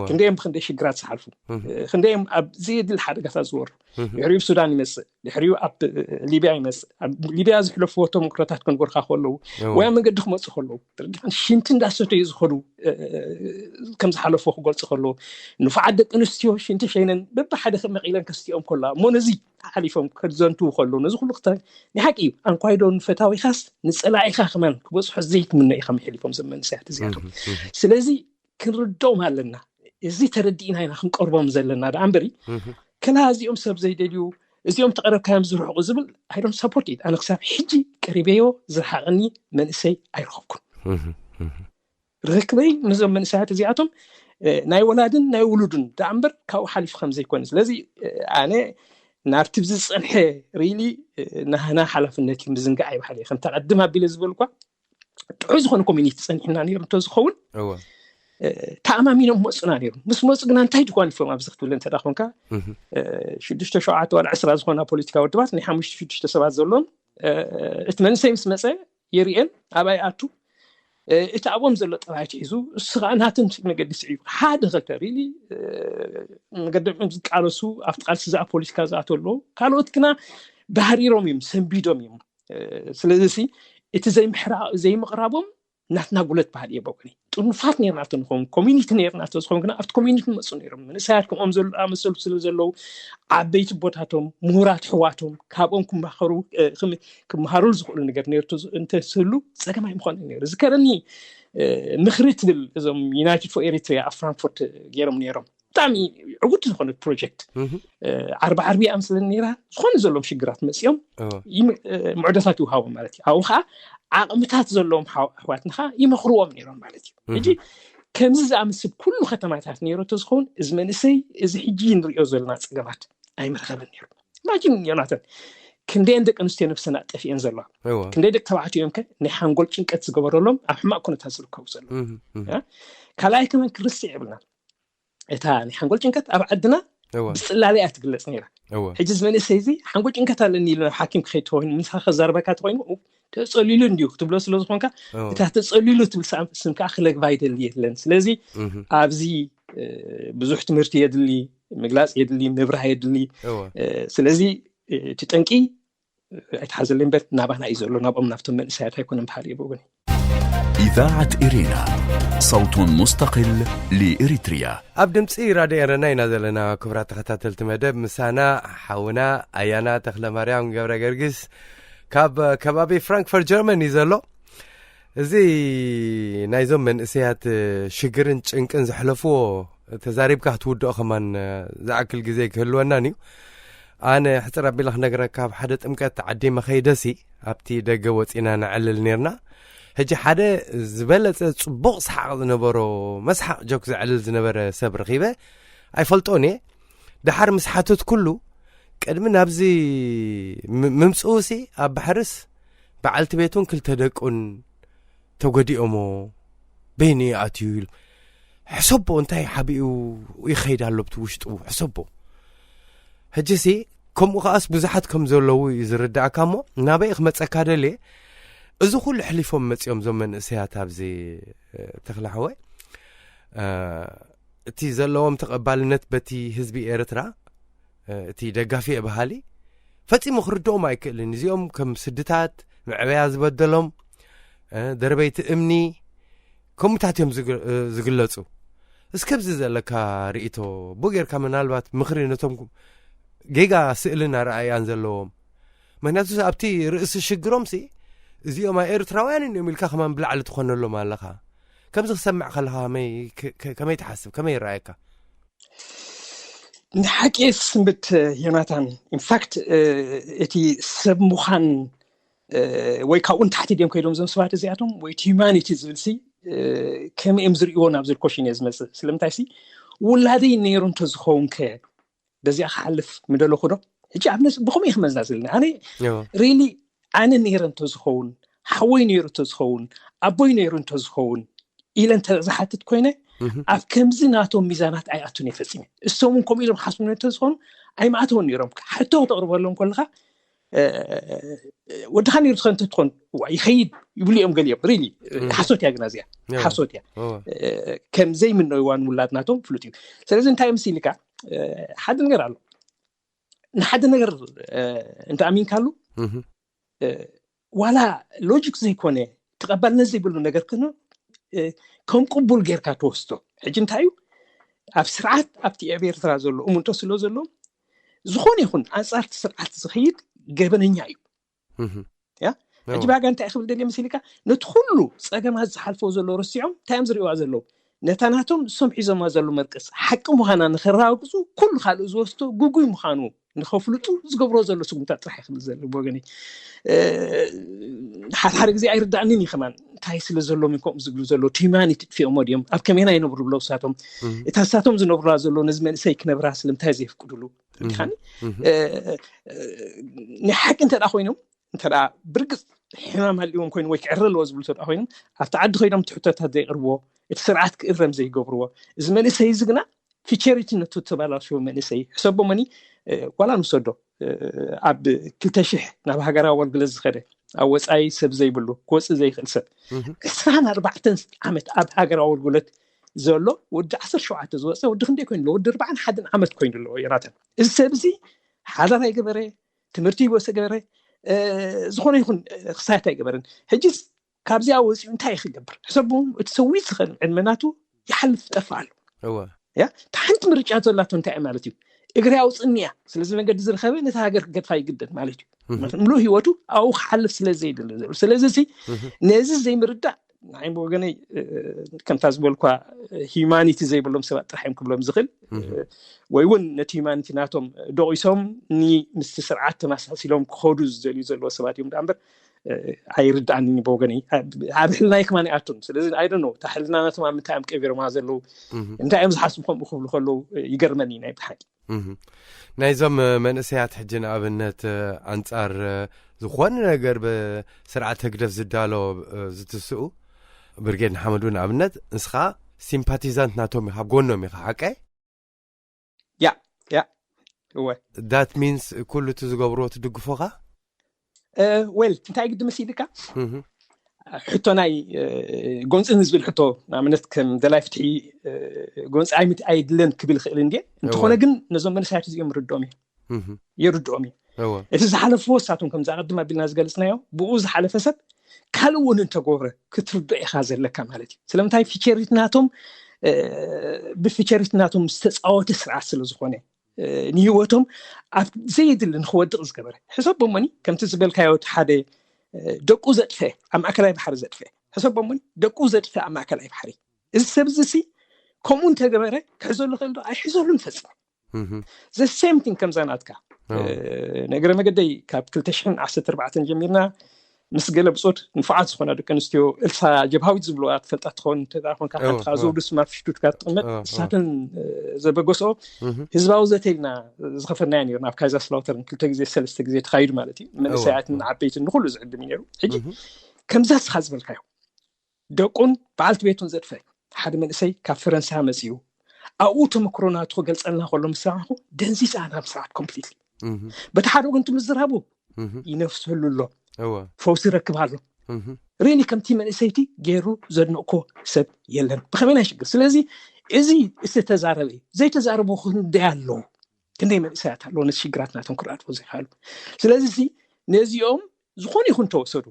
ክንደዮም ብክንደይ ሽግራት ዝሓልፉ ክንደዮም ኣብ ዘየድል ሓደጋታት ዝወሩ ድሕሪኡ ሱዳን ይመፅእ ድሕሪኡ ኣብ ሊብያ ይመፅእ ኣብ ሊብያ ዝሕለፍዎ ተመክሮታት ክንጎርካ ከለዉ ወይ ኣብ መንገዲ ክመፁ ከለዉ ሽንቲ እንዳሰተዩ ዝኸዱ ከም ዝሓለፎ ክገልፁ ከለዉ ንፉዓት ደቂ ኣንስትዮ ሽንቲ ሸይነን በብሓደ ከም መቂለን ከስትኦም ከለዋ እሞ ነዚ ሓሊፎም ከዘንትዉ ከለዉ ነዚ ኩሉ ክተ ናይ ሓቂ እዩ ኣንኳይዶ ንፈታዊኻስ ንፀላኢኻ ከማን ክበፅሖ ዘይትምነ ኢኻ መሕሊፎም ዘመንስያት እዚኣቶም ስለዚ ክንርድኦም ኣለና። እዚ ተረዲእና ኢና ክንቀርቦም ዘለና ደኣ እምበሪ ከላ እዚኦም ሰብ ዘይደልዩ እዚኦም ተቐረብካዮም ዝርሕቑ ዝብል ኣይዶን ሰፖርት ኢት ኣነ ክሳብ ሕጂ ቀሪበዮ ዝረሓቐኒ መንእሰይ ኣይረኸብኩን። ርክክበይ ምስዞም መንእሰያት እዚኣቶም ናይ ወላድን ናይ ውሉድን ደኣ እምበር ካብኡ ሓሊፉ ከም ዘይኮነ ስለዚ ኣነ ናብቲ ዝፀንሐ ሪሊ ናህና ሓላፍነት እዩ ምዝንጋዕ ይበሃል እየ ከምታ ቀድም ኣቢለ ዝበልኳ ጥዑይ ዝኾነ ኮሚኒቲ ፀኒሕና ነይሩ እንተዝኸውን ተኣማሚኖም ክመፁና ነይሩ ምስ መፁ ግና እንታይ ድኳን ይፎም ኣብዚ ክትብል እንተ ኮንካ ሽዱሽተ ሸውዓተ ዋላ ዕስራ ዝኾና ፖለቲካ ውድባት ናይ ሓሙሽተ ሽዱሽተ ሰባት ዘለዎም እቲ መንሰይ ምስ መፀ የርእየን ኣባይ ኣቱ እቲ ኣብኦም ዘሎ ጠባይ ትሒዙ እሱ ከዓ ናትን መገዲ ስዒቡ ሓደ ክልተ ሪሊ መገዲ ዝቃለሱ ኣብቲ ቃልሲ ዝኣ ፖለቲካ ዝኣተው ኣለዉ ካልኦት ግና ባህሪሮም እዮም ሰንቢዶም እዮም ስለዚ ሲ እቲ ዘይምሕራ ዘይምቕራቦም ናትና ጉለት ባህል እየ በኩኒ ጥኑፋት ነርና ተንኾን ኮሚኒቲ ነርና ተዝኾን ግና ኣብቲ ኮሚኒቲ መፁ ነይሮም መንእሰያት ከምኦም ዘሉ ኣመሰሉ ስለ ዘለዉ ዓበይቲ ቦታቶም ምሁራት ሕዋቶም ካብኦም ክመሃሩ ክመሃሩሉ ዝኽእሉ ነገር ነርቱ እንተስህሉ ፀገም ኣይምኾነ ነይሩ ዝከረኒ ምኽሪ ትብል እዞም ዩናይትድ ፎር ኤሪትሪያ ኣብ ፍራንክፎርት ገይሮም ነይሮም ብጣዕሚ ዕውት ዝኾነ ፕሮጀክት ዓርቢ ዓርቢ ኣምስለን ነይራ ዝኾነ ዘለዎም ሽግራት መፅኦም ምዕዶታት ይውሃቦም ማለት እዩ ኣብኡ ከዓ ዓቕምታት ዘለዎም ኣሕዋትንኻ ይመኽርዎም ነይሮም ማለት እዩ ሕጂ ከምዚ ዝኣምስል ኩሉ ከተማታት ነይሩ ተዝኸውን እዚ መንእሰይ እዚ ሕጂ ንሪኦ ዘለና ፀገማት ኣይምረኸብን ነይሩ ማጂን ዮናተን ክንደየን ደቂ ኣንስትዮ ነብሰን ኣጠፊአን ዘለዋ ክንደይ ደቂ ተባዕትዮ እዮም ከ ናይ ሓንጎል ጭንቀት ዝገበረሎም ኣብ ሕማቅ ኩነታት ዝርከቡ ዘለዉ ካልኣይ ከመን ክርስዕ የብልና እታ ናይ ሓንጎል ጭንቀት ኣብ ዓድና ብፅላለ እያ ትግለፅ ነይራ እወ ሕጂ እዚ መንእሰይ እዚ ሓንጎ ጭንቀት ኣለኒ ኢሉ ናብ ሓኪም ክኸይድ ተኮይኑ፣ ምሳኻ ከዛርበካ ተኮይኑ፣ "ኡ፣ ተጸሊሉ እንዲዩ" ክትብሎ ስለ ዝኾንካ፣ እወ እታ ተጸሊሉ ትብል ስም- ስምካ ክለግባ ይደሊ የለን። ስለዚ እህ ኣብዚ እ፣ ብዙሕ ትምህርቲ የድሊ፣ ምግላጽ የድሊ፣ ምብራህ የድሊ። እወ እ፣ ስለዚ እ፣ እቲ ጠንቂ እ፣ ኣይተሓዘለይ እምበር ናባና እዩ ዘሎ፣ ናብኦም ናብቶም መንእሰያት ኣይኮነን በሃሊ እየ ብወገነይ። إذاعة إرينا، صوت مستقل لإريتريا. ኣብ ድምፂ ራድዮ ኤረና ኢና ዘለና። ክቡራት ተኸታተልቲ መደብ፣ ምሳና ሓውና ኣያና ተኽለ ማርያም ገብረ ገርግስ ካብ ከባቢ ፍራንክፈርት ጀርመን እዩ ዘሎ። እዚ ናይዞም መንእሰያት ሽግርን ጭንቅን ዘሕለፍዎ ተዛሪብካ ክትውድኦ ከማን ዝኣክል ግዜ ክህልወናን እዩ። ኣነ ሕፅር ኣቢለ ክነግረካ፣ ኣብ ሓደ ጥምቀት ዓዲመ ከይደሲ ኣብቲ ደገ ወፂና ነዕልል ነርና። ሕጂ ሓደ ዝበለፀ ፅቡቕ ሰሓቕ ዝነበሮ፣ መስሓቕ ጆክ ዘዕልል ዝነበረ ሰብ ረኺበ። ኣይፈልጦን እየ። ደሓር ምስ ሓተትኩሉ፣ ቅድሚ ናብዚ ም- ምምፅኡ ሲ ኣብ ባሕርስ በዓልቲ ቤቱን ክልተ ደቁን ተጎዲኦሞ፣ በይኑ እዩ ኣትዩ ኢሉ። ሕሰቦ እንታይ ሓቢኡ ይኸይድ ኣሎ ብቲ ውሽጡ፣ ሕሰቦ። ሕጂ ሲ ከምኡ ከኣስ ብዙሓት ከም ዘለዉ እዩ ዝርዳእካ እሞ፣ ናበይ ክመፀካ ደልየ፣ እዚ ኩሉ ሕሊፎም መፂኦም ዞም መንእሰያት ኣብዚ እ፣ ተኽለ ሓወይ፣ እ፣ እቲ ዘለዎም ተቐባልነት በቲ ህዝቢ ኤርትራ፣ እ፣ እቲ ደጋፊ በሃሊ ፈጺሙ ክርድኦም ኣይክእልን። እዚኦም ከም ስድታት፣ መዕበያ ዝበደሎም፣ እ፣ ደርበይቲ እምኒ፣ ከምኡታት እዮም ዝግ- እ፣ ዝግለጹ። እስከ ኣብዚ ዘለካ ርእይቶ፣ ብኡ ጌርካ ምናልባት ምኽሪ ነቶም ጌጋ ስእልን ኣረኣእያን ዘለዎም። ምኽንያቱ ኣብቲ ርእሲ ሽግሮም ሲ፣ እዚኦም ኣኤርትራውያን እዮም ኢልካ ከማን ብላዕሊ ትኾነሎም ኣለኻ። ከምዚ ክሰምዕ ከለኻ ከመይ፣ ከ- ከ- ከመይ ትሓስብ? ከመይ ይረኣየካ? ንሓቂ ስምብት ዮናታን፣ ኢንፋክት እቲ ሰብ ምዃን እ፣ ወይ ካብኡ ንታሕቲ ድዮም ከይዶም እዞም ሰባት እዚኣቶም? ወይ እቲ ሂማኒቲ ዝብል ሲ እ፣ ከመይ እዮም ዝርእይዎ ናብ ዝብል ኮሽን እየ ዝመፅእ። ስለምንታይ ሲ ውላደይ ነይሩ እንተዝኸውን ከ በዚኣ ክሓልፍ ምደለኹ ዶ? ሕጂ ኣብነት ብኸመይ ክመዝና ዘለና? ኣነ እዎ። ሪሊ ኣነ ነይረ እንተዝኸውን፣ ሓወይ ነይሩ እንተዝኸውን፣ ኣቦይ ነይሩ እንተዝኸውን ኢለ እንተ ዝሓትት ኮይነ፣ እህ። ኣብ ከምዚ ናቶም ሚዛናት ኣይኣቱን እየ ፈጺመ። እሶም እውን ከምኡ ኢሎም ሓስቡ እንተዝኾኑ ኣይምኣተውን ነይሮም። ሕቶ ክተቕርበሎም ከለኻ፣ እ፣ ወድኻ ነይሩ ትኸውን እንተትኾን፣ "ዋ፣ ይኸይድ" ይብሉ እዮም ገሊኦም። ሪሊ እህ። ሓሶት እያ፣ ግና እዚኣ እዎ። ሓሶት እያ። እዎ። እ፣ ከም ዘይምነይዋ ንውላድ ናቶም ፍሉጥ እዩ። ስለዚ እንታይ ምስ ኢልካ፣ እ፣ ሓደ ነገር ኣሎ። ንሓደ ነገር እ፣ እንተ ኣሚንካሉ እህ። እ፣ ዋላ ሎጂክ ዘይኮነ ተቐባልነት ዘይብሉ ነገር ክን እ፣ ከም ቅቡል ጌርካ ትወስዶ። ሕጂ እንታይ እዩ ኣብ ስርዓት ኣብቲ ኣብ ኤርትራ ዘሎ እሙንቶ ስለ ዘሎ ዝኾነ ይኹን ኣንጻርቲ ስርዓት ዝኸይድ ገበነኛ እዩ። እህ። ያ? ሕጂ እዎ። ባጋ እንታይ ክብል ደልየ መሲልካ ነቲ ኩሉ ጸገማት ዝሓልፈው ዘሎ ረሲዖም እንታይ እዮም ዝርእዋ ዘለዉ? ነታ ናቶም እሶም ሒዞማ ዘሎ መርቅስ ሓቂ ምዃና ንኸረጋግጹ ኩሉ ካልእ ዝወስዶ ግጉይ ምዃኑ ንኸፍልጡ ዝገብሮ ዘሎ ስጉምታት ጥራሕ ይኽእል ዘሎ ብወገነይ። እ፣ ሓደ ሓደ ግዜ ኣይርዳእንን እዩ ከማን እንታይ ስለ ዘሎም እዮም ከምኡ ዝብሉ ዘለዉ? እቲ ሂማኒቲ ጥፊኦሞ ድዮም? ኣብ ከመይና ይነብሩ ብለው እሳቶም? እህ። እታ እሳቶም ዝነብሩላ ዘሎ ነዚ መንእሰይ ክነብራ ስለምንታይ ዘየፍቅዱሉ? እንዲኻኒ እህ። እ፣ እ፣ ናይ ሓቂ እንተ ደኣ ኮይኖም እንተ ደኣ ብርግጽ ሕማም ሃልዎም ኮይኑ ወይ ክዕረ ኣለዎ ዝብሉ እንተ ደኣ ኮይኖም ኣብቲ ዓዲ ኮይኖም እቲ ሕቶታት ዘየቕርብዎ እቲ ስርዓት ክእረም ዘይገብርዎ እዚ መንእሰይ እዚ ግና ፊቸሪቲ ነቱ ተባላሽዎ መንእሰይ ሕሰቦ መኒ እ፣ ዋላ ንውሰዶ እ፣ ኣብ ክልተ ሽሕ ናብ ሃገራዊ ኣገልግሎት ዝኸደ ኣብ ወፃኢ ሰብ ዘይብሉ ክወፅእ ዘይኽእል ሰብ እህ። ዕስራን ኣርባዕተን ዓመት ኣብ ሃገራዊ ኣገልግሎት ዘሎ ወዲ ዓሰርተ ሸውዓተ ዝወፀ ወዲ ክንደይ ኮይኑ ኣሎ? ወዲ ኣርባዓን ሓደን ዓመት ኮይኑ ኣለዎ ዮናታን። እዚ ሰብ እዚ ሓዳር ኣይገበረ፣ ትምህርቲ ይወሰ ገበረ፣ እ፣ ዝኾነ ይኹን እ፣ ክሳየት ኣይገበረን። ሕጂስ ካብዚኣ ወፂኡ እንታይ ክገብር? ሕሰቡ እቲ ሰዊት ዝኸን ዕድመ ናቱ ይሓልፍ ይጠፍእ ኣሎ። እወ። ያ እታ ሓንቲ ምርጫ ዘላቶ እንታይ እዩ ማለት እዩ? እግሪ ኣውፅኒ እያ። ስለዚ መገዲ ዝረኸበ ነቲ ሃገር ክገድፋ ይግደድ ማለት እዩ። እህ። ምሉእ ህይወቱ ኣብኡ ክሓልፍ ስለ ዘይደለ ዘሎ። ስለዚ እዚ እህ። ነዚ ዘይምርዳእ ንዓይ ብወገነይ እ፣ ከምታ ዝበልኳ ሂዩማኒቲ ዘይብሎም ሰባት ጥራሕ እዮም ክብሎም ዝኽእል። እህ። ወይ እውን ነቲ ሂዩማኒቲ ናቶም ደቂሶም ኒ ምስቲ ስርዓት ተመሳሲሎም ክኸዱ ዝደልዩ ዘለዎ ሰባት እዮም ደኣ እምበር እ፣ ኣይርድኣንን እዩ ብወገነይ። ኣብ ኣብ ሕልናይ ከማን ኣይኣቱን። ስለዚ ኣይ ዶንት ኖ እታ ሕልና ናቶም ኣብ ምንታይ እዮም ቀቢሮማ ዘለዉ? እህ። እንታይ እዮም ዝሓስቡ ከምኡ ክብሉ ከለዉ እ፣ ይገርመኒ ናይ ብሓቂ። እህ። ናይዞም እ፣ መንእሰያት ሕጂ ንኣብነት እ፣ ኣንጻር እ፣ ዝኾነ ነገር ብስርዓት ህግደፍ ዝዳሎ እ፣ ዝትስኡ ብርጌድ ንሓመዱ ንኣብነት ንስኻ ሲምፓቲዛንት ናቶም ኢኻ፣ ኣብ ጎኖም ኢኻ፣ ሓቀይ? ያ ያ እወ that means ኩሉ እቲ ዝገብርዎ ትድግፎኻ? ወል እንታይ ግዲ መሲልካ? ሕቶ ናይ ጎንፂ ንዝብል ሕቶ፣ ንኣብነት ከም ደላይ ፍትሒ ጎንፂ ኣይድለን ክብል ይኽእል እንዲ። እንተኾነ ግን ነዞም መንእሰያት እዚኦም ርድኦም እዩ፣ ይርድኦም እዩ። እቲ ዝሓለፍዎ እሳቶም ከምዚ ኣቐድም ኣቢልና ዝገልፅናዮ ብኡ ዝሓለፈ ሰብ ካልእ እውን እንተገብረ ክትርዶ ኢኻ ዘለካ ማለት እዩ። ስለምንታይ? ፊቸሪት ናቶም ብፊቸሪት ናቶም ዝተፃወተ ስርዓት ስለ ዝኾነ ንህይወቶም ኣብ ዘየድሊ ንክወድቕ ዝገበረ። ሕሰቦሞኒ ከምቲ ዝበልካዮ እቲ ሓደ ደቁ ዘጥፈ ኣብ ማእከላይ ባሕሪ ዘጥፈ፣ ሕሰቦሞኒ ደቁ ዘጥፈ ኣብ ማእከላይ ባሕሪ። እዚ ሰብ እዚ ሲ ከምኡ እንተገበረ ክሕዘሉ ክእል ዶ? ኣይሕዘሉን ፈጽሞ። ዘ ሴም ቲንግ ከምዛ ናትካ። ነገረ መገደይ ካብ ክልተ ሽሕን ዓሰርተ ኣርባዕተን ጀሚርና ምስ ገለ ብፆት ንፉዓት ዝኾና ደቂ ኣንስትዮ፣ እልሳ ጀብሃዊት ዝብልዋ ትፈልጣ ትኸውን። እንተ ደኣ ኮንካ ሓንቲ ከዓ ዘውዱ ስማ ፍሽቱትካ ትቕመጥ፣ እሳተን ዘበገስኦ ህዝባዊ ዘተ ኢልና ዝኸፈናዮ ነይርና። ኣብ ካይዘርስላውተርን ክልተ ግዜ ሰለስተ ግዜ ተኻይዱ ማለት እዩ። መንእሰያትን ዓበይትን ንኩሉ ዝዕድም እዩ ነይሩ። ሕጂ ከምዛ ስኻ ዝበልካዮ ደቁን በዓልቲ ቤቱን ዘጥፈ ሓደ መንእሰይ ካብ ፈረንሳ መፅኡ ኣብኡ ተመክሮ ናቱ ክገልፀልና ከሎ ምስ ሰማዕኹ ደንዚዘ ኣነ ኣብ ስርዓት ኮምፕሊትሊ። በቲ ሓደ ወገን እቲ ምዝራቡ ይነፍሰሉ ኣሎ፣ ፈውሲ ይረክብ ኣሎ። ሪሊ ከምቲ መንእሰይቲ ገይሩ ዘድነቅኮ ሰብ የለን ብኸመይ ናይ ሽግር። ስለዚ እዚ ዝተዛረበ እዩ፣ ዘይተዛረቡ ክንደይ ኣለዉ፣ ክንደይ መንእሰያት ኣለዉ ነቲ ሽግራት ናቶም ክረድፉ ዘይክኣሉ። ስለዚ ነዚኦም ዝኾነ ይኹን ተወሰዱ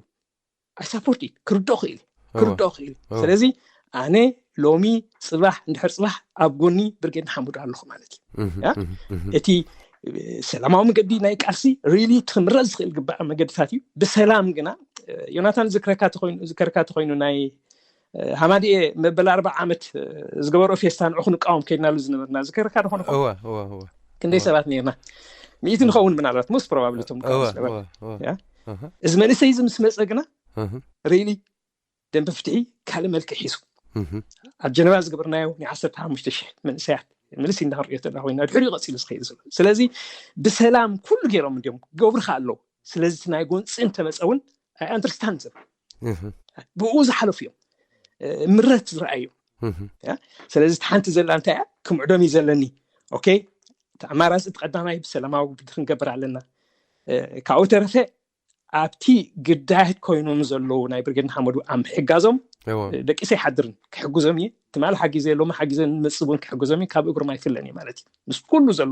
ኣይሳፖርት እዩ፣ ክርድኦ ክእል እዩ፣ ክርድኦ ክእል እዩ። ስለዚ ኣነ ሎሚ ፅባሕ እንድሕር ፅባሕ ኣብ ጎኒ ብርጌድ ንሓመዱ ኣለኹ ማለት እዩ። እቲ ሰላማዊ መገዲ ናይ ቃልሲ ሪሊ ክምረፅ ዝኽእል ግባእ መገድታት እዩ። ብሰላም ግና ዮናታን ዝክረካ ተኮይኑ ናይ ሃማዲኤ መበል ኣርባዓ ዓመት ዝገበርኦ ፌስታ ንዑ ክንቃወም ከይድናሉ ዝነበርና ዝከረካ ደኾነ። ክንደይ ሰባት ነርና? ሚእቲ ንኸውን ምናልባት፣ ሞስት ፕሮባብሊ እቶም። እዚ መንእሰይ እዚ ምስ መፀ ግና ሪሊ ደንበ ፍትሒ ካልእ መልክዕ ሒዙ ኣብ ጀነቫ ዝገበርናዮ ናይ ዓሰርተ ሓሙሽተ ሽሕ መንእሰያት ምልስ እንዳክንሪኦ ተላ ኮይና ድሕሪኡ ቀፂሉ ዝኸይድ ዘሎ። ስለዚ ብሰላም ኩሉ ገይሮም እንዲዮም ገብርካ ኣለዉ። ስለዚ ናይ ጎንፂ እንተመፀ እውን ኣይ ኣንደርስታንድ ዘም ብኡ ዝሓለፉ እዮም ምረት ዝረኣዩ። ስለዚ እቲ ሓንቲ ዘላ እንታይ እያ? ክምዕዶም እዩ ዘለኒ። ኦኬ፣ እቲ ኣማራፂ እቲ ቀዳማይ ብሰላማዊ ግዲ ክንገብር ኣለና። ካብኡ ተረፈ ኣብቲ ግዳያት ኮይኖም ዘለዉ ናይ ብርጌድ ንሓመዱ ኣብ ምሕጋዞም ደቂሰ ይሓድርን ክሕግዞም እየ። ትማሊ ሓጊዘ ሎሚ ሓጊዘ ንመፅእ እውን ክሕግዞም እየ። ካብ እግሮም ኣይፍለን እየ ማለት እዩ። ምስ ኩሉ ዘሎ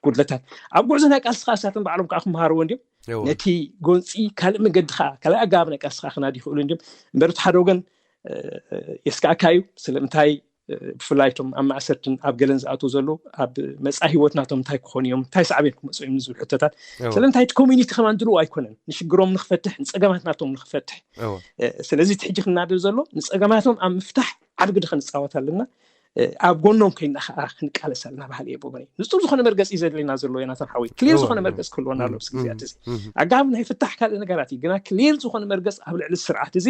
ጉድለታት ኣብ ጉዕዞ ናይ ቃልሲ ከዓ እሳቶም ባዕሎም ከዓ ክመሃርዎ እንዲዮም። ነቲ ጎንፂ ካልእ መገዲ ከዓ ካልእ ኣገባብ ናይ ቃልሲ ከዓ ክናዲ ይኽእሉ እንዲዮም። እምበር እቲ ሓደ ወገን የስካእካ እዩ። ስለምንታይ ብፍላይ እቶም ኣብ ማእሰርትን ኣብ ገለን ዝኣትዉ ዘለዉ ኣብ መፃኢ ህይወት ናቶም እንታይ ክኾኑ እዮም፣ እንታይ ሳዕቤን ክመፁ እዮም ዝብል ሕቶታት። ስለምንታይ እቲ ኮሚኒቲ ከማን ድልው ኣይኮነን ንሽግሮም ንክፈትሕ ንፀገማት ናቶም ንክፈትሕ። ስለዚ እቲ ሕጂ ክናደብ ዘሎ ንፀገማቶም ኣብ ምፍታሕ ዓቢ ግደ ክንፃወት ኣለና። ኣብ ጎኖም ኮይና ከዓ ክንቃለስ ኣለና ባህሊ እየ ብወገነይ። ንፁር ዝኾነ መርገፂ እዩ ዘድልየና ዘሎ ዮናታን ሓወይ። ክሊር ዝኾነ መርገፂ ክህልወና ኣሎ ኣብዚ ግዜያት እዚ። ኣጋብ ናይ ፍታሕ ካልእ ነገራት እዩ፣ ግና ክሊር ዝኾነ መርገፂ ኣብ ልዕሊ ስርዓት እዚ፣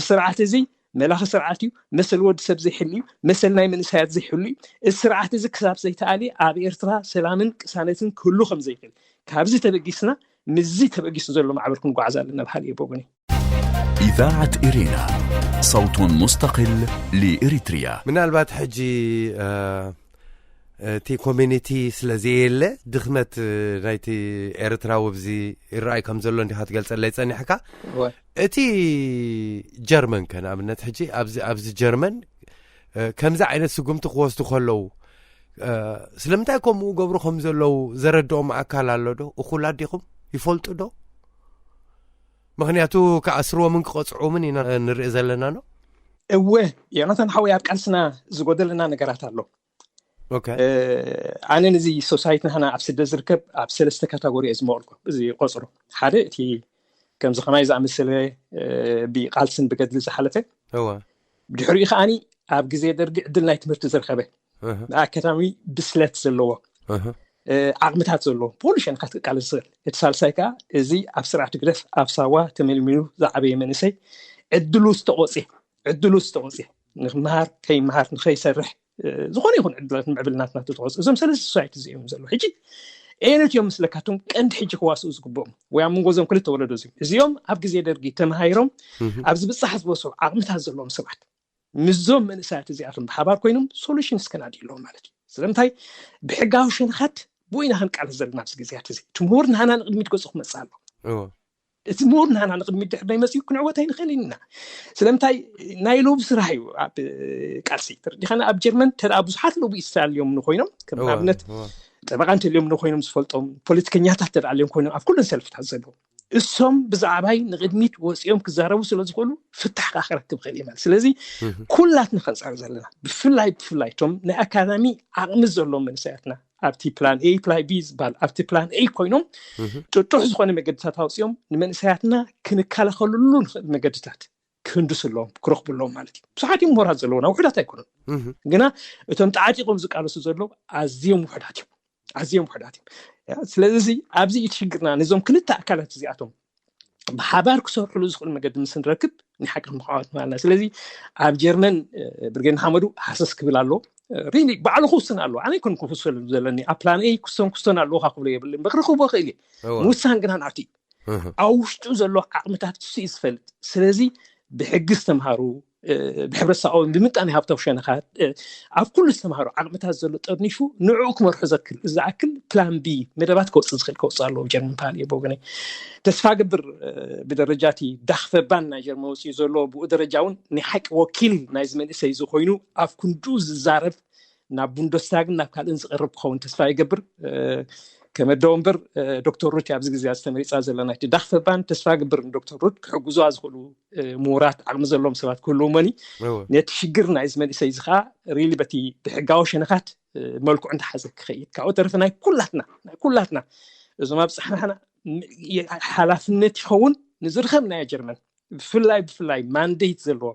ስርዓት እዚ መላኺ ስርዓት እዩ። መሰል ወዲ ሰብ ዘይሕሉ እዩ። መሰል ናይ መንእሰያት ዘይሕሉ እዩ። እዚ ስርዓት እዚ ክሳብ ዘይተኣልየ ኣብ ኤርትራ ሰላምን ቅሳነትን ክህሉ ከም ዘይክእል ካብዚ ተበጊስና ምስዚ ተበጊሱ ዘሎ ማዕበል ክንጓዓዝ ኣለና በሃሊ እየ ብወገነይ። إذاعة إرينا، صوت مستقل لإريتريا. ምናልባት ሕጂ እቲ ኮሚኒቲ ስለ ዘየለ ድኽመት ናይቲ ኤርትራዊ ኣብዚ ይረኣይ ከም ዘሎ እንዲኻ ትገልጸለይ ጸኒሕካ። እቲ ጀርመን ከ ንኣብነት ሕጂ ኣብዚ ጀርመን ከምዚ ዓይነት ስጉምቲ ክወስዱ ከለዉ ስለምንታይ ከምኡ ገብሩ ከም ዘለዉ ዘረድኦም ኣካል ኣሎ ዶ? እኹላት ዲኹም? ይፈልጡ ዶ? ምኽንያቱ ክኣስርዎምን ክቐፅዕዎምን ኢና ንርኢ ዘለና ነው። እወ ዮናታን ሓወይ ኣብ ቃልስና ዝጎደለና ነገራት ኣሎ። ኣነ ነዚ ሶሳይቲ ናህና ኣብ ስደት ዝርከብ ኣብ ሰለስተ ካታጎሪ እየ ዝመቕልኮ። እዚ ቆፅሮ ሓደ እቲ ከምዚ ከማይ ዝኣመሰለ ብቃልስን ብገድሊ ዝሓለፈ፣ ድሕሪኡ ከዓኒ ኣብ ግዜ ደርጊ ዕድል ናይ ትምህርቲ ዝረኸበ ኣካዳሚ ብስለት ዘለዎ ዓቕምታት ዘለዎ ብኩሉ ሸነኻት ክቃለስ ዝኽእል። እቲ ሳልሳይ ከዓ እዚ ኣብ ስርዓት ህግደፍ ኣብ ሳዋ ተመልሚሉ ዝዓበየ መንእሰይ ዕድሉ ዝተቖፅየ ዕድሉ ዝተቖፅየ ንክመሃር ከይመሃር ንከይሰርሕ ዝኾነ ይኹን ዕድላት ንምዕብል ናትና ተተቆፅ እዞም ሰለስተ ሶሳይቲ እዚኦም ዘለዉ ሕጂ ኤነት እዮም ምስለካቶም ቀንዲ ሕጂ ክዋስኡ ዝግብኦም ወይ ኣብ መንጎ እዞም ክልተ ወለዶ እዚኦም እዚኦም ኣብ ግዜ ደርጊ ተመሃይሮም ኣብ ዝብፃሕ ዝበስሩ ዓቕምታት ዘለዎም ሰባት ምስዞም መንእሰያት እዚኣቶም ብሓባር ኮይኖም ሶሉሽን እስከናዲ ኣለዎም ማለት እዩ። ስለምንታይ ብሕጋዊ ሸነኻት ብኡ ኢና ክንቃለስ ዘለና ኣብዚ ግዜያት እዚ። እቲ ምሁር ንሃና ንቕድሚት ገጹ ክመጽእ ኣሎ። እቲ ምሁር ንሃና ንቕድሚት ድሕር ናይ መጽኡ ክንዕወት ኣይንኽእል ኢና። ስለምንታይ? ናይ ሎብ ስራሕ እዩ። ኣብ ቃልሲ ተረዲኻና፣ ኣብ ጀርመን ተደኣ ብዙሓት ሎቢስት ኣልዮም ንኮይኖም፣ ከም ኣብነት ጠበቃ እንተልዮም ንኮይኖም ዝፈልጦም ፖለቲከኛታት ተደኣልዮም ኮይኖም ኣብ ኩለን ሰልፍታት ዘለዉ እሶም ብዛዕባይ ንቕድሚት ወፂኦም ክዛረቡ ስለ ዝኽእሉ ፍታሕ ከዓ ክረክብ ክእል ማለት። ስለዚ ኩላትና ከንፃር ዘለና፣ ብፍላይ ብፍላይ እቶም ናይ ኣካዳሚ ዓቕሚ ዘለዎም መንእሰያትና ኣብቲ ፕላን ኤ ፕላን ቢ ዝበሃል ኣብቲ ፕላን ኤ ኮይኖም ጥጡሕ ዝኾነ መገድታት ኣውፅኦም ንመንእሰያትና ክንከላኸልሉ ንኽእል መገድታት ክህንድሱ ኣለዎም፣ ክረኽቡ ኣለዎም ማለት እዩ። ብዙሓት እዮም ምሁራት ዘለውና፣ ውሑዳት ኣይኮኑን። ግና እቶም ተዓጢቆም ዝቃለሱ ዘለዉ ኣዝዮም ውሑዳት እዮም፣ ኣዝዮም ውሑዳት እዮም። ስለዚ ኣብዚ እዩ ሽግርና። ነዞም ክልተ ኣካላት እዚኣቶም ብሓባር ክሰርሕሉ ዝኽእል መገዲ ምስ ንረክብ ንሓቂ ክንመሓወት ማለና። ስለዚ ኣብ ጀርመን ብርጌድ ንሓመዱ ሃሰስ ክብል ኣሎ። ሪሊ ባዕሉ ክውስን ኣሎ። ኣነ ይኮን ክውሰሉ ዘለኒ ኣብ ፕላን ኤ ክሶን ክሶን ኣለዎ ክብሎ የብልን። በክሪ ክቦ ክእል ምውሳን ግና ናቱ እዩ። ኣብ ውሽጡ ዘሎ ዓቕምታት እሱ እዩ ዝፈልጥ። ስለዚ ብሕጊ ዝተምሃሩ ብሕብረተሰባዊ ብምጣኔ ሃብታዊ ሸነኻት ኣብ ኩሉ ዝተምሃሩ ዓቕምታት ዘሎ ጠርኒፉ ንዕኡ ክመርሑ ዘክል ዝኣክል ፕላን ቢ መደባት ከውፅእ ዝኽእል ከውፅእ ኣለዎ። ጀርመን ፓል እየ ብወገነይ ተስፋ ገብር። ብደረጃ እቲ ዳኽፈባን ናይ ጀርመን ወፅኡ ዘሎ ብኡ ደረጃ እውን ናይ ሓቂ ወኪል ናይዚ መንእሰይ እዚ ኮይኑ ኣብ ክንዱ ዝዛረብ ናብ ቡንደስታግን ናብ ካልእን ዝቐርብ ክኸውን ተስፋ ይገብር። ከመደው እምበር ዶክተር ሩት ኣብዚ ግዜ ዝተመሪፃ ዘለና እቲ ዳኽፈባን ተስፋ ግብር ንዶክተር ሩት ክሕግዙዋ ዝኽእሉ ምሁራት ዓቕሚ ዘለዎም ሰባት ክህልውሞኒ ነቲ ሽግር ናይዚ መንእሰይ እዚ ከዓ ሪሊ በቲ ብሕጋዊ ሸነኻት መልክዑ እንተሓዘ ክኸይድ ካብኡ ተረፈ ናይ ኩላትና ናይ ኩላትና እዞም ኣብ ፃሕናሕና ሓላፍነት ይኸውን ንዝረኸብናዮ ጀርመን ብፍላይ ብፍላይ ማንዴት ዘለዎ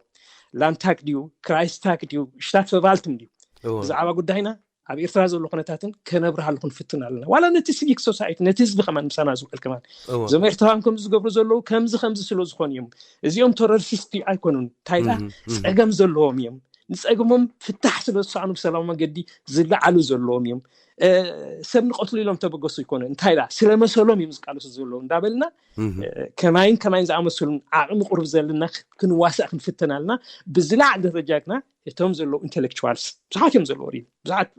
ላንታክ ድዩ ክራይስታክ ድዩ ሽታት ፈቫልትም ድዩ ብዛዕባ ጉዳይና ኣብ ኤርትራ ዘሎ ኩነታትን ከነብርሃሉ ክንፍትን ኣለና። ዋላ ነቲ ሲቪክ ሶሳይቲ ነቲ ህዝቢ ከማን ምሳና ዝውዕል ከማን እዞም ኤርትራውያን ከምዚ ዝገብሩ ዘለዉ ከምዚ ከምዚ ስለ ዝኾኑ እዮም። እዚኦም ተሮሪስት ኣይኮኑን። እንታይ ዳ ጸገም ዘለዎም እዮም። ንጸገሞም ፍታሕ ስለ ዝሰኣኑ ብሰላማዊ መገዲ ዝለዓሉ ዘለዎም እዮም። ሰብ ንቐትሉ ኢሎም ተበገሱ ይኮኑ። እንታይ ዳ ስለ መሰሎም እዮም ዝቃለሱ ዘለዉ እንዳበልና ከማይን ከማይን ዝኣመሰሉን ዓቕሚ ቁርብ ዘለና ክንዋሳእ ክንፍትን ኣለና። ብዝለዓለ ደረጃ ግና እቶም ዘለዉ ኢንቴሌክቹዋልስ ብዙሓት እዮም ዘለዉ ሪም ብዙሓት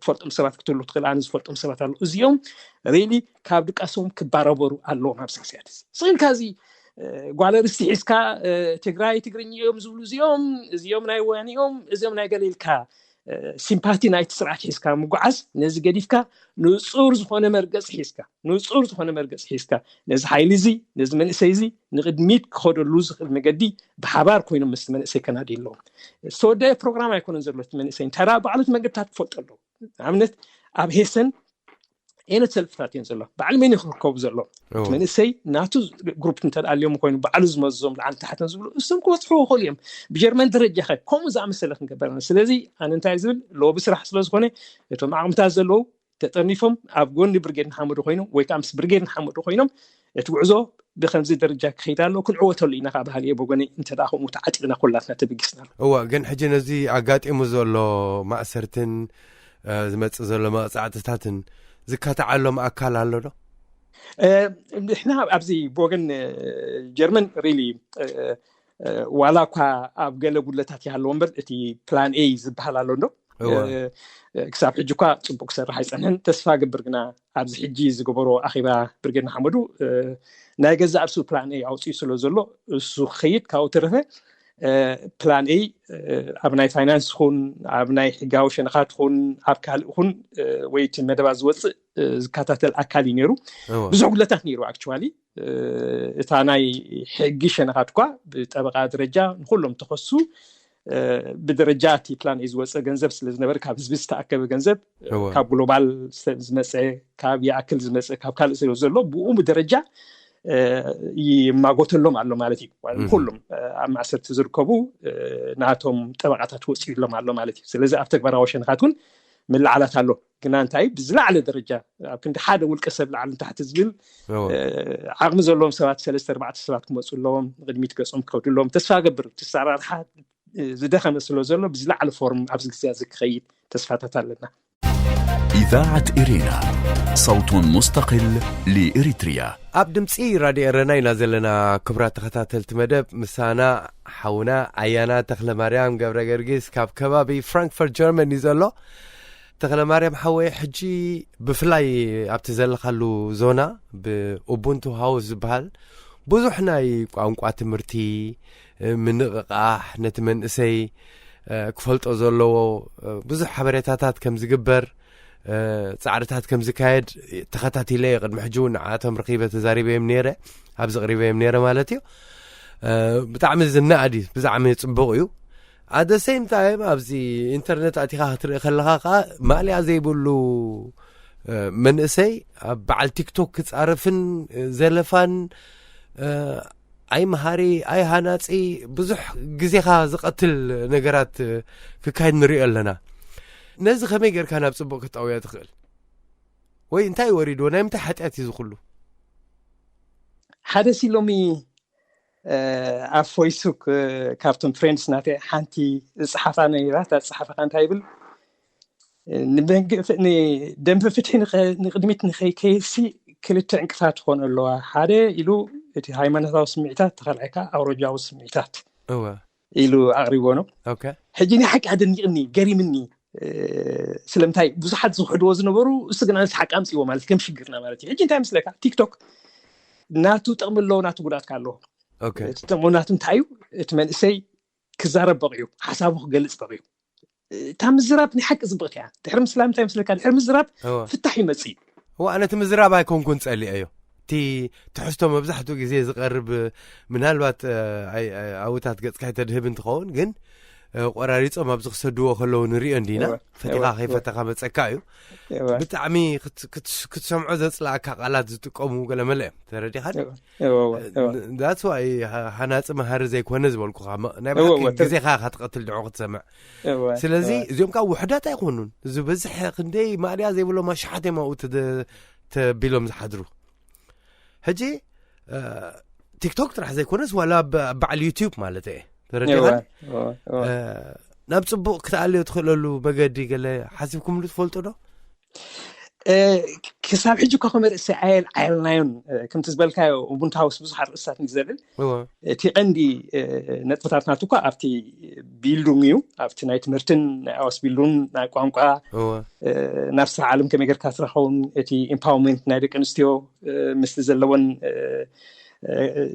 ትፈልጦም ሰባት ክትህሉ ትኽእል ኣነ ዝፈልጦም ሰባት ኣለዉ እዚኦም ሪሊ ካብ ድቃሶም ክባረበሩ ኣለዎም ኣብዚ ግዜያት እዚ ስኢልካ እዚ ጓል ኣንስቲ ሒዝካ ትግራይ ትግርኛ እዮም ዝብሉ እዚኦም እዚኦም ናይ ወያነ እዮም እዚኦም ናይ ገለ ኢልካ ሲምፓቲ ናይቲ ስርዓት ሒዝካ ምጉዓዝ ነዚ ገዲፍካ ንፁር ዝኾነ መርገፂ ሒዝካ ንፁር ዝኾነ መርገፂ ሒዝካ ነዚ ሓይሊ እዚ ነዚ መንእሰይ እዚ ንቕድሚት ክኸደሉ ዝኽእል መገዲ ብሓባር ኮይኖም ምስ መንእሰይ ከናዲ ኣለዎም ዝተወደአ ፕሮግራም ኣይኮነን ዘሎ እቲ መንእሰይ እንታይ ደኣ ባዕሉ እቲ መገድታት ክፈልጦ ኣለዎ ንኣብነት ኣብ ሄሰን ኤነት ሰልፍታት እዮም ዘሎ ባዕሉ መን ክርከቡ ዘሎ እቲ መንእሰይ ናቱ ግሩፕ እንተደኣልዮም ኮይኑ ባዕሉ ዝመዞም ላዓሊ ታሕተን ዝብሉ እሶም ክበፅሑ ይኽእሉ እዮም ብጀርመን ደረጃ ኸ ከምኡ ዝኣመሰለ ክንገበርና ስለዚ ኣነ እንታይ ዝብል ሎቢ ስራሕ ስለ ዝኾነ እቶም ዓቕምታት ዘለዉ ተጠርኒፎም ኣብ ጎኒ ብርጌድ ንሓመዱ ኮይኖም ወይ ከዓ ምስ ብርጌድ ንሓመዱ ኮይኖም እቲ ጉዕዞ ብከምዚ ደረጃ ክኸይድ ኣሎ ክንዕወተሉ ኢና ካብ ባህል እየ በጎነይ እንተ ደኣ ከምኡ ተዓጢቕና ኩላትና ተበጊስና ኣሎ እዋ ግን ሕጂ ነዚ ኣጋጢሙ ዘሎ ማእሰርትን ዝመፅእ ዘሎ መቕፃዕትታትን ዝካተዓሎም ኣካል ኣሎ ዶ? ንሕና ኣብዚ ብወገን ጀርመን ሪሊ ዋላ እኳ ኣብ ገለ ጉድለታት ይሃለዎ እምበር እቲ ፕላን ኤ ዝበሃል ኣሎ እንዶ ክሳብ ሕጂ እኳ ፅቡቅ ክሰርሕ ኣይፀንሕን ተስፋ ገብር ግና ኣብዚ ሕጂ ዝገበሮ ኣኼባ ብርጌድ ንሓመዱ ናይ ገዛእ ርእሱ ፕላን ኤ ኣውፅኡ ስለ ዘሎ እሱ ክኸይድ ካብኡ ተረፈ ፕላን ኤ ኣብ ናይ ፋይናንስ ኹን ኣብ ናይ ሕጋዊ ሸነኻት ኹን ኣብ ካልእ ኹን ወይ እቲ መደባት ዝወፅእ ዝከታተል ኣካል እዩ ነይሩ ብዙሕ ጉድለታት ነይሩ ኣክቹዋሊ እታ ናይ ሕጊ ሸነኻት እኳ ብጠበቃ ደረጃ ንኩሎም ተኸሱ ብደረጃ እቲ ፕላን እዩ ዝወፀ ገንዘብ ስለ ዝነበረ ካብ ህዝቢ ዝተኣከበ ገንዘብ ካብ ግሎባል ዝመፀ ካብ ይኣክል ዝመፀ ካብ ካልእ ስለ ዘሎ ብኡ ደረጃ ይማጎተሎም ኣሎ ማለት እዩ ኩሉም ኣብ ማእሰርቲ ዝርከቡ ናቶም ጠበቃታት ወፂኡሎም ኣሎ ማለት እዩ ስለዚ ኣብ ተግባራዊ ሸነኻት እውን ምልዓላት ኣሎ ግና እንታይ ብዝለዓለ ደረጃ ኣብ ክንዲ ሓደ ውልቀ ሰብ ላዕሊ ንታሕቲ ዝብል ዓቕሚ ዘለዎም ሰባት ሰለስተ ኣርባዕተ ሰባት ክመፁ ኣለዎም ንቅድሚት ገፆም ክኸዱ ኣለዎም ተስፋ ገብር እቲ ኣሰራርሓ ዝደኸመ ስለ ዘሎ ብዝለዓለ ፎርም ኣብዚ ግዜ እዚ ክኸይድ ተስፋታት ኣለና إذاعة إرينا صوت مستقل لإريتريا ኣብ ድምፂ ራድዮ ኤረና ኢና ዘለና ክቡራት ተኸታተልቲ መደብ ምሳና ሓውና ኣያና ተኽለ ማርያም ገብረ ገርጊስ ካብ ከባቢ ፍራንክፈርት ጀርመን እዩ ዘሎ ተኽለ ማርያም ሓወይ፣ ሕጂ ብፍላይ ኣብቲ ዘለኻሉ ዞና ብኡቡንቱ ሃውስ ዝበሃል ብዙሕ ናይ ቋንቋ ትምህርቲ፣ ምንቕቓሕ፣ ነቲ መንእሰይ ክፈልጦ ዘለዎ ብዙሕ ሓበሬታታት ከም ዝግበር፣ ጻዕርታት ከም ዝካየድ ተኸታቲለ እየ። ቅድሚ ሕጂ እውን ንዓቶም ረኺበ ተዛሪበዮም ነይረ፣ ኣብዚ ቅሪበዮም ነይረ ማለት እዩ። ብጣዕሚ ዝነኣድ እዩ፣ ብጣዕሚ ጽቡቕ እዩ። ኣደ ሴም ታይም ኣብዚ ኢንተርነት ኣቲኻ ክትርኢ ከለኻ ከዓ ማእለያ ዘይብሉ መንእሰይ ኣብ በዓል ቲክቶክ ክጻረፍን ዘለፋን፣ ኣይ መሃሪ፣ ኣይ ሃናጺ፣ ብዙሕ ግዜኻ ዝቐትል ነገራት ክካየድ ንሪኦ ኣለና። ነዚ ከመይ ጌርካ ናብ ጽቡቕ ክጣውያ ትኽእል? ወይ እንታይ ወሪድዎ? ናይ ምንታይ ሓጢኣት እዩ ዝኹሉ? ሓደ ሲ ሎሚ ኣብ ፎይስቡክ ካብቶም ፍሬንድስ ናተ ሓንቲ ዝፅሓፋ ነይራ። እታ ዝፅሓፈካ እንታይ ይብል? ደንበ ፍትሒ ንቅድሚት ንከይከይሲ ክልተ ዕንቅፋት ትኾኑ ኣለዋ። ሓደ ኢሉ እቲ ሃይማኖታዊ ስምዒታት፣ ተኸልኣይካ ኣውረጃዊ ስምዒታት ኢሉ ኣቕሪቦ ነው። ሕጂ ናይ ሓቂ ኣደኒቕኒ፣ ገሪምኒ። ስለምንታይ ብዙሓት ዝኽሕድዎ ዝነበሩ፣ እሱ ግና ነቲ ሓቂ ኣምፅዎ ማለት ከም ሽግርና ማለት እዩ። ሕጂ እንታይ ምስለካ፣ ቲክቶክ ናቱ ጥቕሚ ኣለዎ፣ ናቱ ጉዳት ከ ኣለዎ። እቲ ጥቕሚ ናቱ እንታይ እዩ? እቲ መንእሰይ ክዛረብ በቂዩ፣ ሓሳቡ ክገልፅ በቂዩ። እታ ምዝራብ ናይ ሓቂ ፅብቕቲ እያ። ድሕሪ ምስላ እንታይ ምስለካ፣ ድሕሪ ምዝራብ ፍታሕ ይመፅእ እዩ። እዋ፣ ኣነ እቲ ምዝራብ ኣይኮንኩን ፀሊአዮ። እቲ ትሕዝቶ መብዛሕትኡ ግዜ ዝቐርብ፣ ምናልባት ኣውታት ገፅካ ኣይተድህብ እንትኸውን፣ ግን ቆራሪፆም ኣብዚ ክሰድዎ ከለዉ ንሪኦ እንዲና። ፈቲኻ ከይፈተኻ መፀካ እዩ። ብጣዕሚ ክትሰምዖ ዘፅላእካ ቃላት ዝጥቀሙ ገለመለ እዮም። ተረዲኻኒ? ዳትስ ዋይ ሃናፂ መሃሪ ዘይኮነ ዝበልኩኻ፣ ናይ ብሓቂ ግዜኻ ኢኻ ትቐትል ድዑ ክትሰምዕ። ስለዚ እዚኦም ከዓ ውሕዳት ኣይኮኑን፣ ዝበዝሕ ክንደይ ማእለያ ዘይብሎም ኣሽሓት እዮም ኣብኡ ተቢሎም ዝሓድሩ። ሕጂ ቲክቶክ ጥራሕ ዘይኮነስ ዋላ በዓል ዩቲዩብ ማለት እየ፣ ተረዲኻኒ? ናብ ፅቡቕ ክትኣልዮ ትኽእለሉ መገዲ ገለ ሓሲብኩምሉ ትፈልጡ ዶ? ክሳብ ሕጂ እኳ ከመርሲ ኣየል ኣየልናዮን። ከምቲ ዝበልካዮ ኡቡንቱ ሃውስ ብዙሕ ኣርእስታት እዩ ዘብል። እቲ ቀንዲ ነጥብታት ናቱ እኳ ኣብቲ ቢልዱንግ እዩ፣ ኣብቲ ናይ ትምህርትን ናይ ኣዋስ ቢልዱን ናይ ቋንቋ ናብ ስራሕ ዓለም ከመይ ጌርካ ትረኸውን፣ እቲ ኢምፓወርመንት ናይ ደቂ ኣንስትዮ ምስቲ ዘለዎን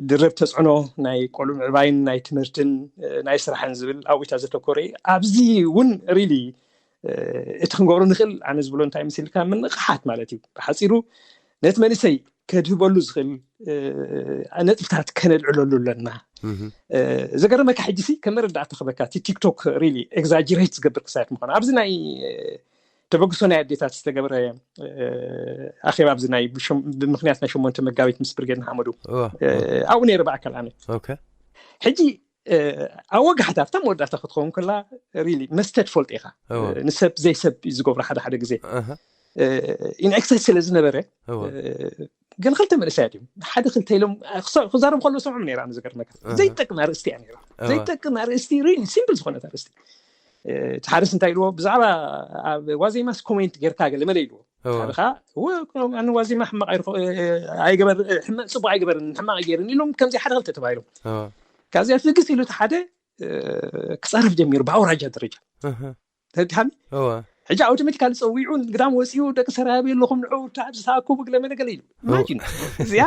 ድርብ ተፅዕኖ ናይ ቆልዑ ምዕባይን ናይ ትምህርትን ናይ ስራሕን ዝብል ኣብኡ እታ ዘተኮረ እዩ። ኣብዚ እውን ሪሊ እቲ ክንገብሮ ንኽእል ኣነ ዝብሎ እንታይ ምስ ኢልካ ምንቕሓት ማለት እዩ። ብሓፂሩ ነቲ መንእሰይ ከድህበሉ ዝኽእል ነጥብታት ከነልዕለሉ ኣለና። ዘገረመካ ሕጂ ሲ ከም መረዳእታ ክበካ እቲ ቲክቶክ ሪሊ ኤግዛጅሬት ዝገብር ክሳየት ምዃኑ ኣብዚ ናይ ተበግሶ ናይ ኣዴታት ዝተገብረ ኣኼባ ኣብዚ ናይ ብምክንያት ናይ ሸሞንተ መጋቢት ምስ ብርጌድ ንሓመዱ ኣብኡ ነይረ ብኣካል ኣነ። ሕጂ ኣብ ወጋሕታ ኣብታ መወዳእታ ክትኸውን ከላ ሪሊ መስተ ትፈልጦ ኢኻ። ንሰብ ዘይሰብ እዩ ዝገብሮ ሓደ ሓደ ግዜ ኢን ኤክሰስ ስለ ዝነበረ ግን ክልተ መንእሰያት እዮም ሓደ ክልተ ኢሎም ክዛረቡ ከለዉ ሰምዖም ነይራ። ዝገርመካ ዘይጠቅም ኣርእስቲ እያ ነይራ። ዘይጠቅም ኣርእስቲ ሪሊ ሲምፕል ዝኾነት ኣርእስቲ። እቲ ሓደስ እንታይ ኢልዎ ብዛዕባ ኣብ ዋዜማስ ኮሜንት ጌርካ ገለ መለ ኢልዎ። ሓደ ከዓ ኣነ ዋዜማ ሕማቕ ኣይገበር ሕማቕ ፅቡቅ ኣይገበርን ሕማቕ ገይርን ኢሎም ከምዚ ሓደ ክልተ ተባሂሎም ካብዚኣ ፍግስ ኢሉ እቲ ሓደ ክፀርፍ ጀሚሩ ብኣውራጃ ደረጃ ተድሃኒ ሕጂ ኣውቶሜቲካሊ ፀዊዑ ግዳም ወፂኡ ደቂ ሰራቢ ኣለኹም ንዑ ኣብዚ ተኣክቡ ግለ መለ ገለ ኢሉ ኢማጂን እዚኣ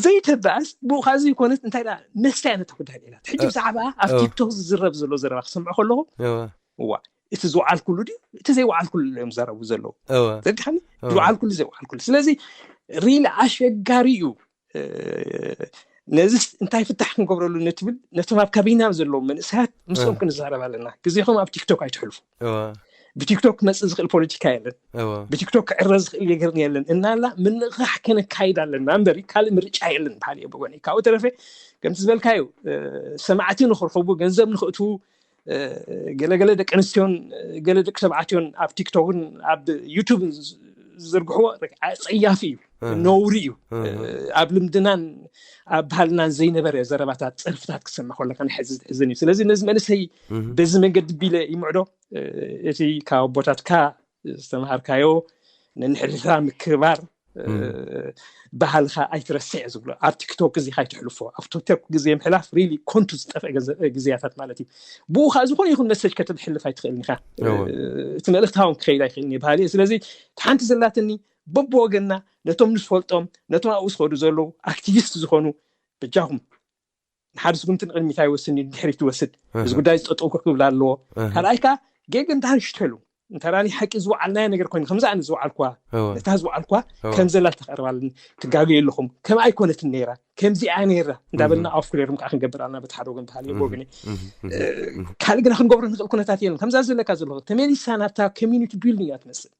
ዘይተበኣስ ብኡ ካዚ ይኮነት እንታይ ደኣ መስተያ ነታ ጉዳይ ሌላት ሕጂ ብዛዕባ ኣብ ቲክቶክ ዝዝረብ ዘሎ ዘረባ ክሰምዖ ከለኹ እዋ እቲ ዝወዓልኩሉ ድዩ እቲ ዘይወዓልኩሉ እዮም ዘረቡ ዘለዉ ዘድሓኒ ዝወዓልኩሉ ዘይወዓልኩሉ ስለዚ ሪሊ ኣሸጋሪ እዩ ነዚ እንታይ ፍታሕ ክንገብረሉ ንትብል ነቶም ኣብ ካቢና ዘለዉ መንእሰያት ምስኦም ክንዛረብ ኣለና ግዜኹም ኣብ ቲክቶክ ኣይትሕልፉ ብቲክቶክ ክመፅእ ዝኽእል ፖለቲካ የለን ብቲክቶክ ክዕረ ዝኽእል ነገር የለን እናላ ምንቕቃሕ ከነካይድ ኣለና እምበሪ ካልእ ምርጫ የለን በሃል እየ ብጎኒ ካብኡ ተረፈ ከምቲ ዝበልካዩ ሰማዕቲ ንኽርኸቡ ገንዘብ ንኽእትዉ ገለገለ ደቂ ኣንስትዮን ገለ ደቂ ተባዕትዮን ኣብ ቲክቶክን ኣብ ዩቱብን ዝዝርግሕዎ ኣፀያፊ እዩ ነውሪ እዩ ኣብ ልምድናን ኣብ ባህልናን ዘይነበረ ዘረባታት ፀርፍታት ክሰማ ከለካ ንሕዝን እዩ ስለዚ ነዚ መንእሰይ በዚ መንገዲ ቢለ ይምዕዶ እቲ ካብ ኣቦታትካ ዝተምሃርካዮ ንንሕድሕድካ ምክብባር ባህልካ ኣይትረስዕ ዝብሎ። ኣብ ቲክቶክ ግዜካ ኣይትሕልፎ። ኣብ ቲክቶክ ግዜ ምሕላፍ ሪሊ ኮንቱ ዝጠፍአ ግዜያታት ማለት እዩ። ብኡ ከዓ ዝኾነ ይኹን መሰጅ ከተሕልፍ ኣይትኽእልን ኢካ። እቲ መልእክቲ ሃውን ክኸይድ ኣይክእልን እዩ ባህል። ስለዚ ሓንቲ ዘላትኒ በብወገንና ነቶም ንዝፈልጦም ነቶም ኣብኡ ዝኸዱ ዘለዉ ኣክቲቪስት ዝኾኑ በጃኹም ንሓደ ስጉምቲ ንቕድሚት ኣይወስን እዩ፣ ንድሕሪት ይወስድ። እዚ ጉዳይ ዝጠጠው ክብል ኣለዎ። ካልኣይ ከዓ ጌገ እንዳሃንሽተሉ እንተራኒ ሓቂ ዝወዓልናዮ ነገር ኮይኑ ከምዚ ኣነ ዝወዓልኳ ነታ ዝወዓልኳ ከም ዘላ ተቐርባልን ትጋገዩ ኣለኹም። ከም ኣይኮነትን ነይራ ከምዚኣ ነይራ እንዳበልና ኣፍኩሌርም ከዓ ክንገብር ኣለና። በቲ ሓደ ወገን ባህል ወገነ ካልእ ግና ክንገብሮ ንኽእል ኩነታት የለን። ከምዛ ዘለካ ዘለኹ ተመሊሳ ናብታ ኮሚኒቲ ቢልዲንግ እያ ትመስል።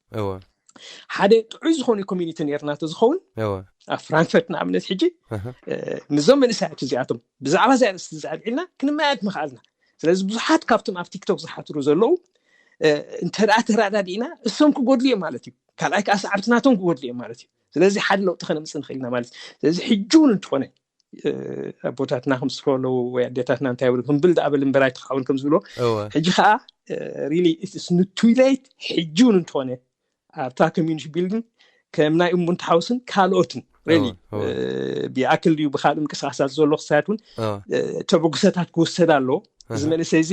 ሓደ ጥዑይ ዝኾነ ኮሚኒቲ ነርና ተዝኸውን ኣብ ፍራንክፈርት ንኣብነት ሕጂ ምስዞም መንእሰያት እዚኣቶም ብዛዕባ እዚኣ ርእስቲ ዝኣልዒልና ክንመያየጥ ምኽኣልና። ስለዚ ብዙሓት ካብቶም ኣብ ቲክቶክ ዝሓትሩ ዘለዉ እንተ ደኣ ተረዳዲእና እሶም ክጎድሉ እዮም ማለት እዩ። ካልኣይ ከዓ ሰዓብትናቶም ክጎድሉ እዮም ማለት እዩ። ስለዚ ሓደ ለውጢ ከነምፅእ ንኽእል ኢና ማለት እዩ። ስለዚ ሕጂ እውን እንተኾነ ኣቦታትና ከም ዝፈለዉ ወይ ኣዴታትና እንታይ ይብሉ ህምብል ደኣ በል እምበር ኣይትኻውን ከም ዝብሎ ሕጂ ከዓ ሪሊ ስንቱይሌት ሕጂ እውን እንተኾነ ኣብታ ኮሚኒቲ ቢልዲንግ ከም ናይ እምቡንት ሃውስን ካልኦትን ሪሊ ብኣክል ድዩ ብካልእ ምንቅስቃሳት ዘሎ ክሳያት እውን ተበግሶታት ክውሰድ ኣለዎ። እዚ መንእሰይ እዚ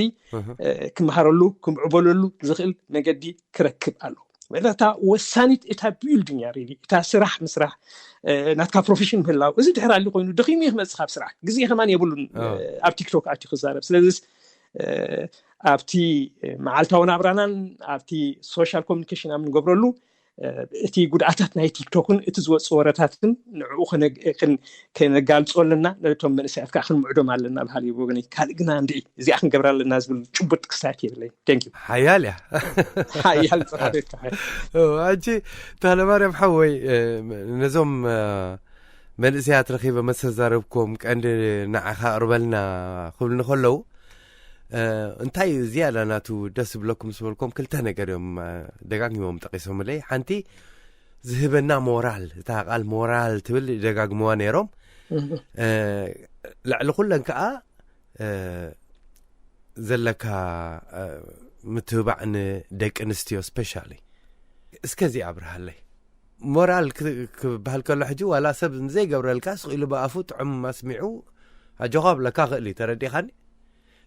ክመሃረሉ ክምዕበለሉ ዝኽእል መገዲ ክረክብ ኣለዎ። እታ ወሳኒት እታ ቢልዲንግ እያ ሪሊ እታ ስራሕ ምስራሕ ናትካ ፕሮፌሽን ምህላው። እዚ ድሕር ኣሊ ኮይኑ ደኺሙ እዩ ክመፅእ ካብ ስራሕ ግዜ ከማን የብሉን ኣብ ቲክቶክ ኣትዩ ክዛረብ። ስለዚ ኣብቲ መዓልታዊ ናብራናን ኣብቲ ሶሻል ኮሚኒኬሽን ኣብ ንገብረሉ እቲ ጉድኣታት ናይ ቲክቶክን እቲ ዝወፁ ወረታትን ንዕኡ ከነጋልፆ ኣለና። ነቶም መንእሰያት ከዓ ክንምዕዶም ኣለና ብሃሊ ወገነይ። ካልእ ግና እንድዒ እዚኣ ክንገብራ ኣለና ዝብል ጭቡጥ ክስታያት የብለይ። ቴንክ ዩ። ሓያል እያ። ሓያል ጽራቤት ከዓ ሕጂ ተክለማርያም ሓወይ ነዞም መንእሰያት ረኺበ መስተዛረብኩም ቀንዲ ንዓኻ ኣቕርበልና ክብልኒ ከለዉ እንታይ እዩ ዝያዳ ናቱ ደስ ዝብለኩም ዝበልኩም ክልተ ነገር እዮም ደጋጊሞም ጠቂሶምለይ። ሓንቲ ዝህበና ሞራል፣ እታ ቃል ሞራል ትብል ደጋግምዋ ነይሮም። ልዕሊ ኩለን ከዓ ዘለካ ምትብባዕ ንደቂ ኣንስትዮ ስፔሻሊ እስከዚ ኣብርሃለይ። ሞራል ክበሃል ከሎ ሕጂ ዋላ ሰብ ዘይገብረልካ ስቕ ኢሉ ብኣፉ ጥዑም ኣስሚዑ ኣጆኻ ብለካ ክእል እዩ። ተረዲኻኒ?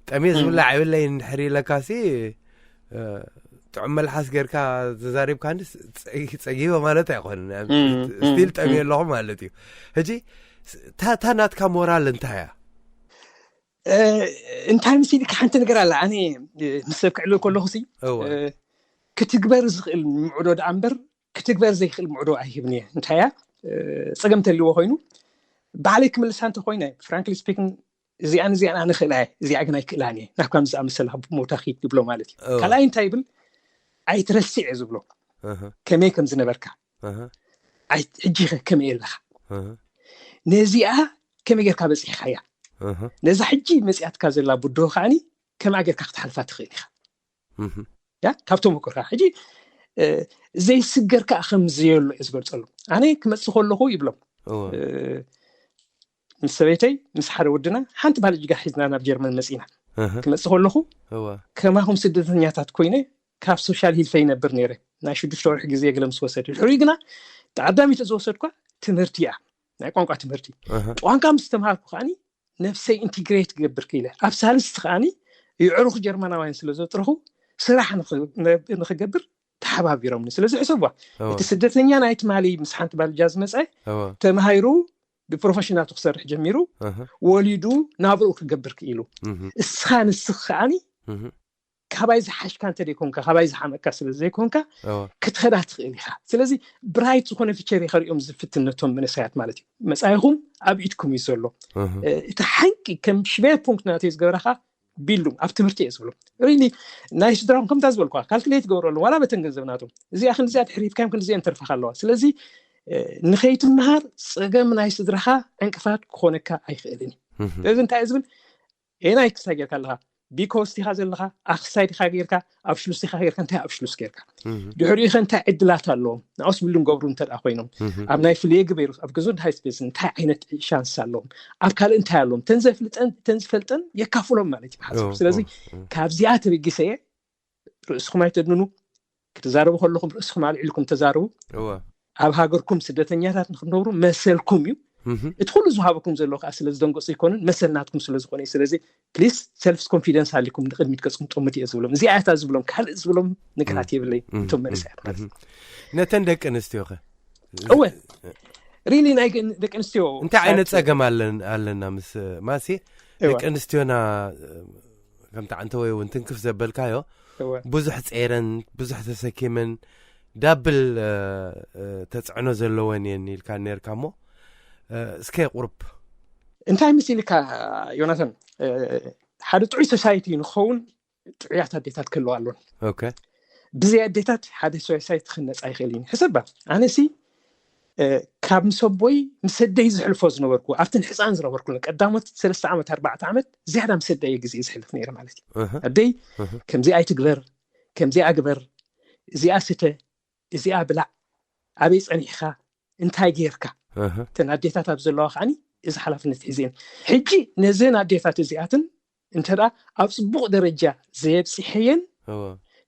ጠሜ ዝብላዕ የብለይን እንድሕር ኢለካሲ ጥዑም መልሓስ ጌርካ ተዛሪብካኒ ጸጊበ ማለት ኣይኮንን። ስቲል ጠሜ ኣለኹ ማለት እዩ። ሕጂ እታ ናትካ ሞራል እንታይ እያ? እንታይ ምስ ኢልካ ሓንቲ ነገር ኣላ። ኣነ ምስ ሰብ ክዕልል ከለኹ ሲ ክትግበር ዝኽእል ምዕዶ ደኣ እምበር ክትግበር ዘይክእል ምዕዶ ኣይህብን እየ። እንታይ እያ ጸገም ተልዎ ኮይኑ ባዕለይ ክምልሳ እንተኮይነ ፍራንክሊ ስፒክን እዚኣን እዚኣን ኣነ ክእላ እየ፣ እዚኣ ግን ኣይክእላን እየ፣ ናብ ከምዚ ዝኣመሰለ ቦታ ኪድ ይብሎ ማለት እዩ። ካልኣይ እንታይ ይብል? ኣይትረስዕ እየ ዝብሎ። ከመይ ከም ዝነበርካ ሕጂ ከ ከመይ ኣለኻ? ነዚኣ ከመይ ጌርካ በፂሕኻያ? ነዛ ሕጂ መፅያትካ ዘላ ብድሆ ከዓኒ ከምኣ ጌርካ ክትሓልፋ ትኽእል ኢኻ። ያ ካብ ተመክሮኻ ሕጂ ዘይስገር ከዓ ከም ዘየሎ እየ ዝገልፀሉ። ኣነ ክመፅእ ከለኹ ይብሎም ምስ ሰበይተይ ምስ ሓደ ወድና ሓንቲ ባልጅጋ ሒዝና ናብ ጀርመን መፂና። ክመፅእ ከለኹ ከማኹም ስደተኛታት ኮይነ ካብ ሶሻል ሂልፈ ይነብር ነይረ ናይ ሽዱሽተ ወርሒ ግዜ ገለ ምስ ወሰድ። ድሕሪኡ ግና ተቐዳሚት ዝወሰድኳ ትምህርቲ እያ፣ ናይ ቋንቋ ትምህርቲ። ቋንቋ ምስ ተምሃርኩ ከዓኒ ነብሰይ ኢንቲግሬት ክገብር ክኢለ። ኣብ ሳልስቲ ከዓኒ የዕሩኽ ጀርመናውያን ስለ ዘጥረኹ ስራሕ ንኽገብር ተሓባቢሮምኒ። ስለዚ ሕሰብዋ፣ እቲ ስደተኛ ናይ ትማሊ ምስ ሓንቲ ባልጃ ዝመፀ ተማሂሩ ብፕሮፌሽናቱ ክሰርሕ ጀሚሩ ወሊዱ ናብርኡ ክገብር ክኢሉ። እስኻ ንስኽ ከዓኒ ካባይ ዝሓሽካ እንተ ዘይኮንካ፣ ካባይ ዝሓመቅካ ስለ ዘይኮንካ ክትኸዳ ትኽእል ኢኻ። ስለዚ ብራይት ዝኾነ ፊቸር ከርእዮም ዝፍትን ነቶም መንእሰያት ማለት እዩ። መጻኢኹም ኣብ ኢድኩም እዩ ዘሎ። እቲ ሓንቂ ከም ሽቤር ፑንክት ናተይ ዝገበራኻ ቢልዱም ኣብ ትምህርቲ እየ ዝብሎ። ሪሊ ናይ ስድራኹም ከምታ ዝበልኳ ካልኩሌት ገብረሉ ዋላ በተን ገንዘብ ናቶም እዚኣ ክንዲዚኣ ትሕሪፍካዮም ክንዲዚአን ተርፋኻ ኣለዋ። ስለዚ ንኸይትምሃር ጸገም ናይ ስድራኻ ዕንቅፋት ክኾነካ ኣይኽእልን እዩ። ስለዚ እንታይ እየ ዝብል ኤናይ ክሳይ ጌርካ ኣለኻ ቢኮስ ዲኻ ዘለኻ ኣክሳይ ዲኻ ጌርካ ኣብ ሽሉስ ዲኻ ጌርካ እንታይ ኣብ ሽሉስ ጌርካ ድሕሪኡ ከ እንታይ ዕድላት ኣለዎም ንኣውስ ብሉ ንገብሩ እንተ ኮይኖም ኣብ ናይ ፍልየ ግበሩ ኣብ ገዞ ድሃይ ስፔስ እንታይ ዓይነት ሻንስ ኣለዎም ኣብ ካልእ እንታይ ኣለዎም ተን ዘፍልጠን ተን ዝፈልጠን የካፍሎም ማለት እዩ ሓሳብ ስለዚ ካብዚኣ ተበጊሰ እየ ርእስኹም ኣይተድንኑ ክትዛረቡ ከለኹም ርእስኹም ኣልዒልኩም ተዛረቡ ኣብ ሃገርኩም ስደተኛታት ንክትነብሩ መሰልኩም እዩ። እቲ ኩሉ ዝሃበኩም ዘሎ ከዓ ስለ ዝደንገፁ ኣይኮኑን፣ መሰል ናትኩም ስለ ዝኾነ እዩ። ስለዚ ፕሊስ ሰልፍ ኮንፊደንስ ሃልይኩም ንቅድሚት ከፅምጦም እየ ዝብሎም። እዚኣታ ዝብሎም ካልእ ዝብሎም ነገራት የብለይ። እቶም መንእሰያት ማለት እዩ። ነተን ደቂ ኣንስትዮኸ እወ ሪሊ ናይ ደቂ ኣንስትዮ እንታይ ዓይነት ፀገም ኣለና ምስ ማሲ? ደቂ ኣንስትዮና ከምቲ ዓንተወይ እውን ትንክፍ ዘበልካዮ ብዙሕ ፀይረን ብዙሕ ተሰኪመን ዳብል ተፅዕኖ ዘለወን እየን ኢልካ ነርካ እሞ እስከ ቁርብ እንታይ ምስ ኢልካ ዮናታን ሓደ ጥዑይ ሶሳይቲ ንክኸውን ጥዑያት ኣዴታት ክህልዋ ኣለዎን። ብዘይ ኣዴታት ሓደ ሶሳይቲ ክነፃ ይኽእል እዩ። ሕሰባ ኣነሲ ካብ ምሰቦይ ምሰደይ ዝሕልፎ ዝነበርኩ ኣብተን ሕፃን ዝነበርኩ ቀዳሞት ሰለስተ ዓመት ኣርባዕተ ዓመት ዝያዳ ምሰደይ ግዜ ዝሕልፍ ነይረ ማለት እዩ። ኣደይ ከምዚ ኣይትግበር፣ ከምዚ ኣግበር፣ እዚኣ ስተ፣ እዚኣ ብላዕ፣ ኣበይ ፀኒሕካ፣ እንታይ ጌርካ። እተን ኣዴታት ኣብ ዘለዋ ከዓኒ እዚ ሓላፍነት ሒዘን ሕጂ ነዘን ኣዴታት እዚኣትን እንተ ኣብ ፅቡቕ ደረጃ ዘየብፅሐየን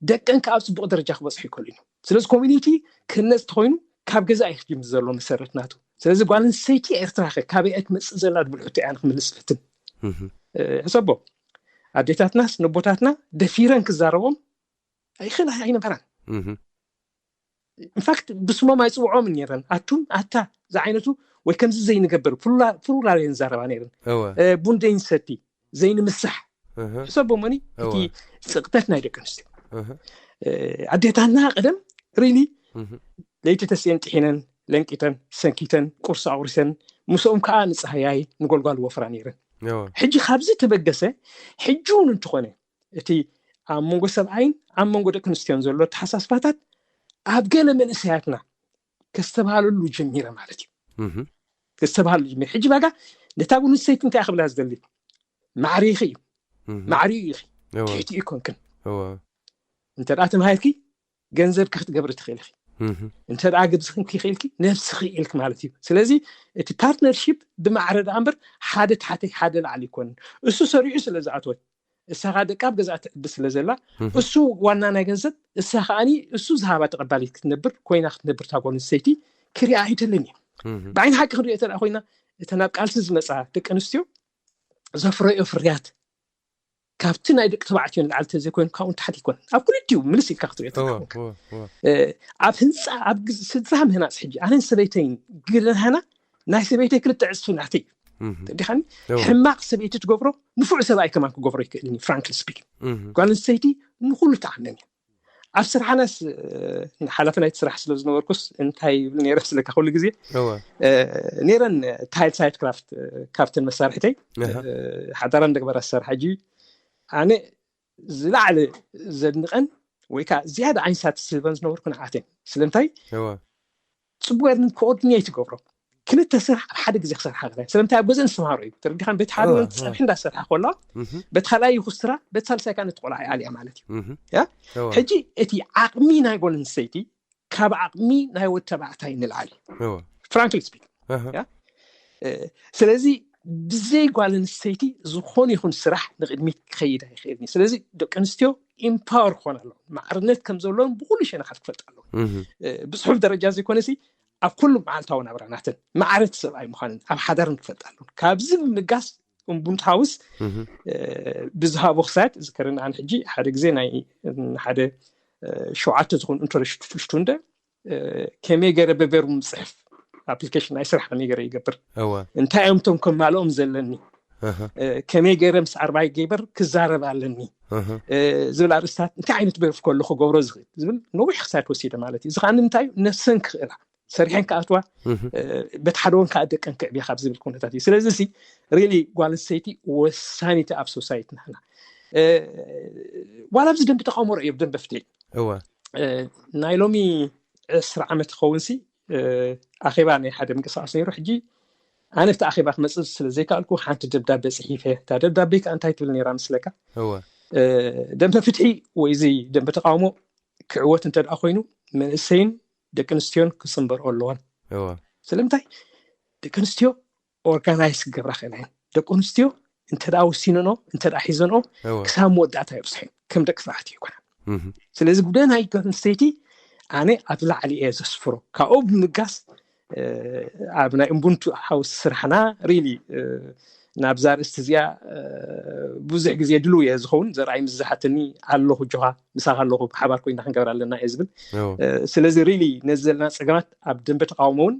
ደቀን ከዓ ኣብ ፅቡቕ ደረጃ ክበፅሑ ይክእሉ እዩ። ስለዚ ኮሚኒቲ ክህነፅ ተኮይኑ ካብ ገዛ እዩ ክጅምር ዘሎ መሰረት ናቱ። ስለዚ ጓል ኣንስተይቲ ኤርትራ ከ ካበይ እያ ትመፅእ ዘላ ዝብል ሕቶ እያ ንክምልስ ፈትን። ሕሰቦ ኣዴታትናስ ነቦታትና ደፊረን ክዛረቦም ኣይኽእል ኣይነበራን። ኢንፋክት ብስሞም ኣይፅውዖም ነይረን። ኣቱም ኣታ ዝዓይነቱ ወይ ከምዚ ዘይንገብር ፕሉራል እየን ዛረባ ነይረን። ቡን ዘይንሰቲ ዘይንምሳሕ ሕሰቦ ሞኒ እቲ ፅቕጠት ናይ ደቂ ኣንስትዮ ኣዴታና ቀደም ሪሊ ለይቲ ተስኤን ጥሒነን ለንቂተን ሰንኪተን ቁርሲ ኣቑሪሰን ምስኦም ከዓ ንፀሃያይ ንጎልጓል ወፍራ ነይረን። ሕጂ ካብዚ ተበገሰ ሕጂ እውን እንተኾነ እቲ ኣብ መንጎ ሰብኣይን ኣብ መንጎ ደቂ ኣንስትዮን ዘሎ ተሓሳስባታት ኣብ ገለ መንእሰያትና ከስተባሃለሉ ጀሚረ ማለት እዩ። ከስተባሃለሉ ጀሚረ። ሕጂ ባጋ ነታ ጓል ኣንስተይቲ እንታይ ክብላ ዝደሊ? ማዕሪኺ እዩ ማዕሪኡ ኢኺ ትሕቲ ይኮንክን እንተ ደኣ ተማሂርኪ ገንዘብ ክትገብሪ ትኽእል ኢኺ። እንተ ደኣ ግብዝኽን ክኽእልኪ ነብስኺ ኢልክ ማለት እዩ። ስለዚ እቲ ፓርትነርሺፕ ብማዕረ ደኣ እምበር ሓደ ታሕተይ ሓደ ላዕሊ ይኮንን። እሱ ሰሪዑ ስለ ዝኣትወ እሳ ከዓ ደቃ ኣብ ገዛእ ትዕቢ ስለ ዘላ እሱ ዋና ናይ ገንዘብ እሳ ከዓኒ እሱ ዝሃባ ተቐባሊት ክትነብር ኮይና ክትነብር እታ ጓል ኣንስተይቲ ክሪኣ ኣይደልን እዩ። ብዓይኒ ሓቂ ክንሪኦ ተደኣ ኮይና እተን ኣብ ቃልሲ ዝመፃ ደቂ ኣንስትዮ ዘፍረዮ ፍርያት ካብቲ ናይ ደቂ ተባዕትዮ ንላዕሊ ተዘይኮይኑ ካብኡ ንታሕቲ ይኮን ኣብ ክልቲኡ ምልስ ኢልካ ክትሪኦ ተደኣ ኮይንካ ኣብ ህንፃ ኣብ ስድራ ምህናፅ ሕጂ ኣነን ሰበይተይን ግደሃና ናይ ሰበይተይ ክልተ ዕፅፊ ናተይ እዩ። ተዲኻኒ ሕማቕ ሰበይቲ ትገብሮ ንፉዕ ሰብኣይ ከማን ክገብሮ ይክእል እዩ። ፍራንክሊ ስፒኪንግ ጓል ኣንስተይቲ ንኩሉ ተዓመም እዩ። ኣብ ስራሕናስ ሓላፊ ናይቲ ስራሕ ስለ ዝነበርኩስ እንታይ ይብል ነይረ ስለካ ኩሉ ግዜ ነይረን ታይል ሳይት ክራፍት ካብተን መሳርሕተይ ሓዳራን ደግበራ ዝሰርሓ ሕጂ ኣነ ዝላዕለ ዘድንቐን ወይ ከዓ ዝያዳ ዓይንሳት ዝህበን ዝነበርኩ ንዓተን ስለምንታይ ፅቡቅ ርንን ኮኦርዲኔት ይገብሮ ክልተ ስራሕ ኣብ ሓደ ግዜ ክሰርሓ ክእል ስለምንታይ ኣብ ገዘን ዝተምሃሮ እዩ ተረዲኻን ቤት ሓደ ፀብሒ እንዳሰርሓ ከሎ በቲ ካልኣይ ይኩስትራ በቲ ሳልሳይ ከዓ ነቲ ቆልዓ ይኣልያ ማለት እዩ። ሕጂ እቲ ዓቅሚ ናይ ጓል ኣንስተይቲ ካብ ዓቅሚ ናይ ወዲ ተባዕታይ ንላዕሊ ፍራንክሊ ስፒክ ስለዚ ብዘይ ጓል ኣንስተይቲ ዝኾነ ይኹን ስራሕ ንቅድሚት ክኸይድ ኣይኽእልን እዩ። ስለዚ ደቂ ኣንስትዮ ኢምፓወር ክኾና ኣለዎ ማዕርነት ከም ዘለዎም ብኩሉ ሸነኻት ክፈልጣ ኣለዎ። ብፅሑፍ ደረጃ ዘይኮነሲ ኣብ ኩሉ መዓልታዊ ናብራናትን ማዕረት ሰብኣይ ምዃንን ኣብ ሓዳርን ክፈልጣ ኣለዎ። ካብዚ ብምጋስ እምቡንት ሃውስ ብዝሃቦ ክሳድ ዝከረኒ ኣነ ሕጂ ሓደ ግዜ ናይ ሓደ ሸውዓተ ዝኾኑ ኢንትሮሽቱንደ ከመይ ገይረ በቤሩ ምፅሕፍ ኣፕሊኬሽን ናይ ስራሕ ከመይ ገይረ ይገብር እንታይ እዮም እቶም ከማልኦም ዘለኒ ከመይ ገይረ ምስ ኣርባይ ገይበር ክዛረብ ኣለኒ ዝብል ኣርእስታት እንታይ ዓይነት ቤርፍ ከሎ ክገብሮ ዝኽእል ዝብል ነዊሕ ክሳድ ወሲደ ማለት እዩ። እዚ ከዓ ንምንታይ እዩ ነፍሰን ክኽእላ ሰሪሐን ክኣትዋ በቲ ሓደ ወን ከዓ ደቀን ክዕብያ ካብ ዝብል ኩነታት እዩ። ስለዚ ሲ ሪሊ ጓል ኣንስተይቲ ወሳኒቲ ኣብ ሶሳይቲ ናህና ዋላ ኣብዚ ደንቢ ተቃውሞ ረእዮ ብደንቢ ፍትሒ እወ ናይ ሎሚ ዕስራ ዓመት ክኸውን ሲ ኣኼባ ናይ ሓደ ምንቅስቃስ ነይሩ። ሕጂ ኣነ እቲ ኣኼባ ክመፅእ ስለ ዘይከኣልኩ ሓንቲ ደብዳቤ ፅሒፈ እታ ደብዳቤ ከዓ እንታይ ትብል ነይራ ምስለካ እወ ደንበ ፍትሒ ወይ እዚ ደንበ ተቃውሞ ክዕወት እንተ ደኣ ኮይኑ መንእሰይን ደቂ ኣንስትዮን ክፅንበርኦ ኣለዎን። እወ ስለምንታይ ደቂ ኣንስትዮ ኦርጋናይዝ ክገብራ ክእላ እየን። ደቂ ኣንስትዮ እንተ ደኣ ወሲነንኦ እንተ ደኣ ሒዘንኦ እወ ክሳብ መወዳእታ ይብፅሑ እዮም። ከም ደቂ ተባዕትዮ ይኮና። እህ ስለዚ ጉዳይ ናይ ጓል ኣንስተይቲ ኣነ ኣብ ላዕሊ እየ ዘስፍሮ። ካብኡ ብምጋስ ኣብ ናይ እምቡንቱ ሃውስ ስራሕና ሪሊ ናብዛ ርእስቲ እዚኣ ብዙሕ ግዜ ድሉ እየ ዝኸውን። ዘርኣይ ምስ ዝሓተኒ ኣለኹ፣ ጆኻ ምሳኻ ኣለኹ፣ ብሓባር ኮይና ክንገብር ኣለና እየ ዝብል። ስለዚ ሪሊ ነዚ ዘለና ፀገማት ኣብ ደንበ ተቃውሞ እውን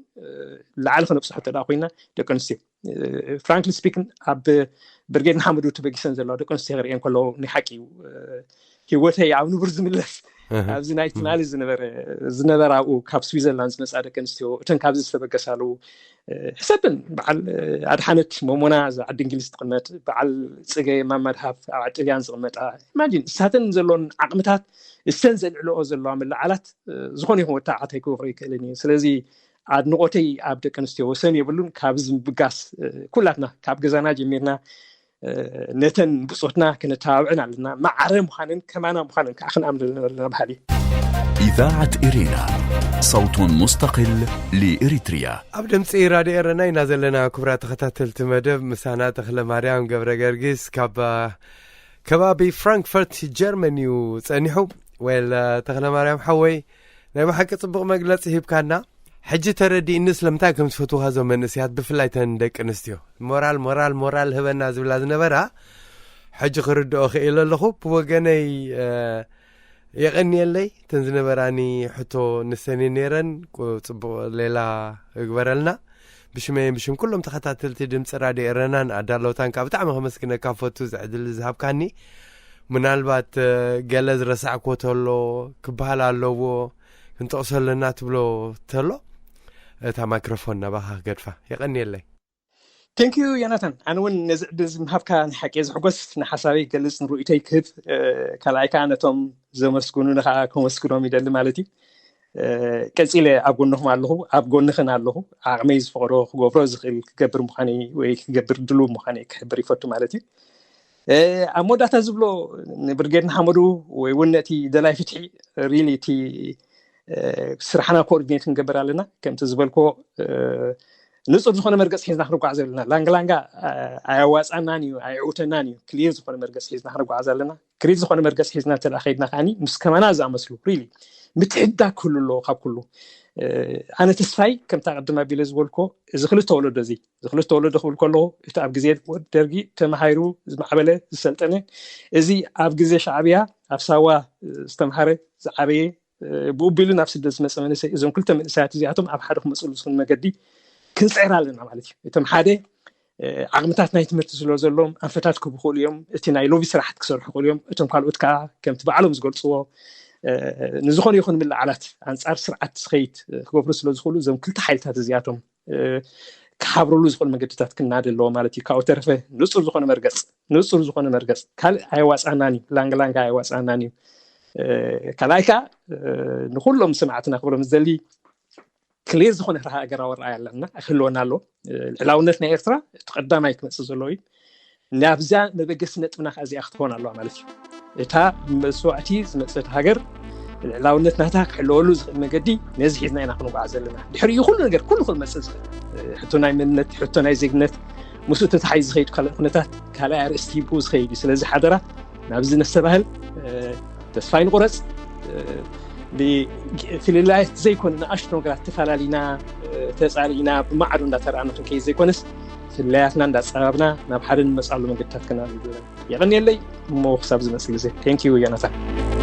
ላዕሊ ከነብፅሖ እንተ ኮይና፣ ደቂ ኣንስትዮ ፍራንክሊ ስፒክን ኣብ ብርጌድ ንሓመዱ ተበጊሰን ዘለዋ ደቂ ኣንስትዮ ክርእየን ከለዎ ናይ ሓቂ እዩ። ህይወተይ ኣብ ንቡር ዝምለስ ኣብዚ ናይ ትማሊ ዝነበረ ዝነበረ ኣብኡ ካብ ስዊዘርላንድ ዝመፃ ደቂ ኣንስትዮ እተን ካብዚ ዝተበገሳሉ ሕሰብን በዓል ኣድሓነት መሞና እዛ ዓዲ እንግሊዝ ትቕመጥ፣ በዓል ፅገ ማማ ድሃብ ኣብ ጥልያን ዝቕመጣ፣ ኢማጂን እሳተን ዘለውን ዓቕምታት እሰን ዘልዕልኦ ዘለዋ መለዓላት ዝኾነ ይኹን ወታዓት ኣይክወፍሮ ይክእልን እዩ። ስለዚ ኣድንቆተይ ኣብ ደቂ ኣንስትዮ ወሰን የብሉን። ካብዚ ምብጋስ ኩላትና ካብ ገዛና ጀሚርና ነተን ብፆትና ክነተባብዐን ኣለና። ማዕረ ምዃንን ከማና ምዃንን ከዓ ክንኣምን ኣለና በሃሊ። إذاعة إرينا، صوت مستقل لإريتريا. ኣብ ድምፂ ራድዮ ኤረና ኢና ዘለና። ክቡራት ተኸታተልቲ መደብ፣ ምሳና ተኽለ ማርያም ገብረ ገርጊስ ካብ ከባቢ ፍራንክፈርት ጀርመን እዩ ጸኒሑ። ወል ተኽለ ማርያም ሓወይ፣ ናይ ብሓቂ ጽቡቕ መግለጺ ሂብካና። ሕጂ ተረዲእኒ ስለምንታይ ከም ዝፈትውኻ እዞም መንእስያት፣ ብፍላይ ተን ደቂ ኣንስትዮ። ሞራል ሞራል ሞራል ህበና ዝብላ ዝነበራ ሕጂ ክርድኦ ክኢለ ኣለኹ። ብወገነይ የቐንየለይ፣ እተን ዝነበራኒ ሕቶ ንሰን ነይረን። ጽቡቕ ሌላ እግበረልና። ብሽመይን ብሽም ኩሎም ተኸታተልቲ ድምፂ ራድዮ ኤረናን ኣዳለውታን ከዓ ብጣዕሚ ከመስግነካ ፈቱ፣ እዚ ዕድል ዝሃብካኒ። ምናልባት ገለ ዝረሳዕኮ ተሎ፣ ክበሃል ኣለዎ፣ ክንጠቕሶ ኣለና ትብሎ ተሎ፣ እታ ማይክሮፎን ናባኻ ክገድፋ። የቐንየለይ። ቴንክ ዩ ዮናታን፣ ኣነ እውን ነዚ ዕድል እዚ ምሃብካ ንሓቂ ዝሕጎስ፣ ንሓሳበይ ክገልፅ፣ ንርእይቶይ ክህብ፣ ካልኣይ ከዓ ነቶም ዘመስግኑኒ ከዓ ከመስግኖም ይደሊ ማለት እዩ። ቀፂለ ኣብ ጎንኹም ኣለኹ፣ ኣብ ጎንኽን ኣለኹ። ዓቕመይ ዝፈቕዶ ክገብሮ ዝኽእል ክገብር ምዃነይ ወይ ክገብር ድሉው ምዃነይ ክሕብር ይፈቱ ማለት እዩ። ኣብ መወዳእታ ዝብሎ፣ ንብርጌድ ንሓመዱ ወይ እውን ነቲ ደላይ ፍትሒ ሪሊ እቲ ስራሕና ኮኦርዲኔት ክንገብር ኣለና። ከምቲ ዝበልኮ ንፁር ዝኾነ መርገፅ ሒዝና ክንጓዓዝ ኣለና። ላንጋ ላንጋ ኣያዋፃናን እዩ፣ ኣየዕውተናን እዩ። ክሊር ዝኾነ መርገፅ ሒዝና ክንጓዓዝ ኣለና። ክሊር ዝኾነ መርገፅ ሒዝና እንተ ከይድና ከዓኒ ምስ ከማና ዝኣመስሉ ሪሊ ምትሕድዳግ ክህሉ ኣለዎ ካብ ኩሉ። ኣነ ተስፋይ ከምታ ቅድም ኣቢለ ዝበልኮ እዚ ክልተ ወለዶ እዚ እዚ ክልተ ወለዶ ክብል ከለኹ እቲ ኣብ ግዜ ደርጊ ተመሃይሩ ዝማዕበለ ዝሰልጠነ፣ እዚ ኣብ ግዜ ሻዕብያ ኣብ ሳዋ ዝተምሃረ ዝዓበየ ብኡ ቢሉ ናብ ስደት ዝመፀ መንእሰይ፣ እዞም ክልተ መንእሰያት እዚኣቶም ኣብ ሓደ ክመፅሉ ዝኽእል መገዲ ክንፅዕር ኣለና ማለት እዩ። እቶም ሓደ ዓቕምታት ናይ ትምህርቲ ስለ ዘለዎም ኣንፈታት ክህቡ ይኽእሉ እዮም። እቲ ናይ ሎቢ ስራሓት ክሰርሑ ይኽእሉ እዮም። እቶም ካልኦት ከዓ ከምቲ ባዕሎም ዝገልፅዎ ንዝኾነ ይኹን ምልዓላት ኣንፃር ስርዓት ዝኸይድ ክገብሩ ስለ ዝኽእሉ እዞም ክልተ ሓይልታት እዚኣቶም ክሓብረሉ ዝኽእሉ መገድታት ክናደ ኣለዎ ማለት እዩ። ካብኡ ተረፈ ንፁር ዝኾነ መርገፅ ንፁር ዝኾነ መርገፅ ካልእ ኣየዋፃናን እዩ። ላንጋ ላንጋ ኣየዋፃናን እዩ። ካልኣይ ከዓ ንኩሎም ሰማዕትና ክብሎም ዝደሊ ክሊር ዝኾነ ሃገራዊ ኣረኣእያ ኣለና ክህልወና ኣለዎ። ልዕላውነት ናይ ኤርትራ እቲ ቀዳማይ ክመፅእ ዘለዎ እዩ። ናብዛ መበገሲ ነጥብና ከዓ እዚኣ ክትኾን ኣለዋ ማለት እዩ። እታ መስዋእቲ ዝመፀት ሃገር ልዕላውነት ናታ ክሕለወሉ ዝኽእል መገዲ ነዚ ሒዝና ኢና ክንጓዓዝ ዘለና። ድሕሪኡ ኩሉ ነገር ኩሉ ክመፅእ ዝኽእል ሕቶ ናይ መንነት ሕቶ ናይ ዜግነት ምስኡ ተታሓይ ዝኸይድ ካልእ ኩነታት ካልኣይ ኣርእስቲ ብኡ ዝኸይድ እዩ። ስለዚ ሓደራ ናብዚ ነስተባህል ተስፋ ይንቁረፅ። ብፍልላያት ዘይኮነ ንኣሽቱ ነገራት ተፈላለና ተፃሊእና ብማዕዶ እንዳተረኣና ክንከይድ ዘይኮነስ ፍልላያትና እንዳፀባብና ናብ ሓደ ንመፅኣሉ መንገድታት ክናል ይብለን። የቐንየለይ እሞ ክሳብ ዝመፅእ ግዜ ቴንኪዩ ዮናታን።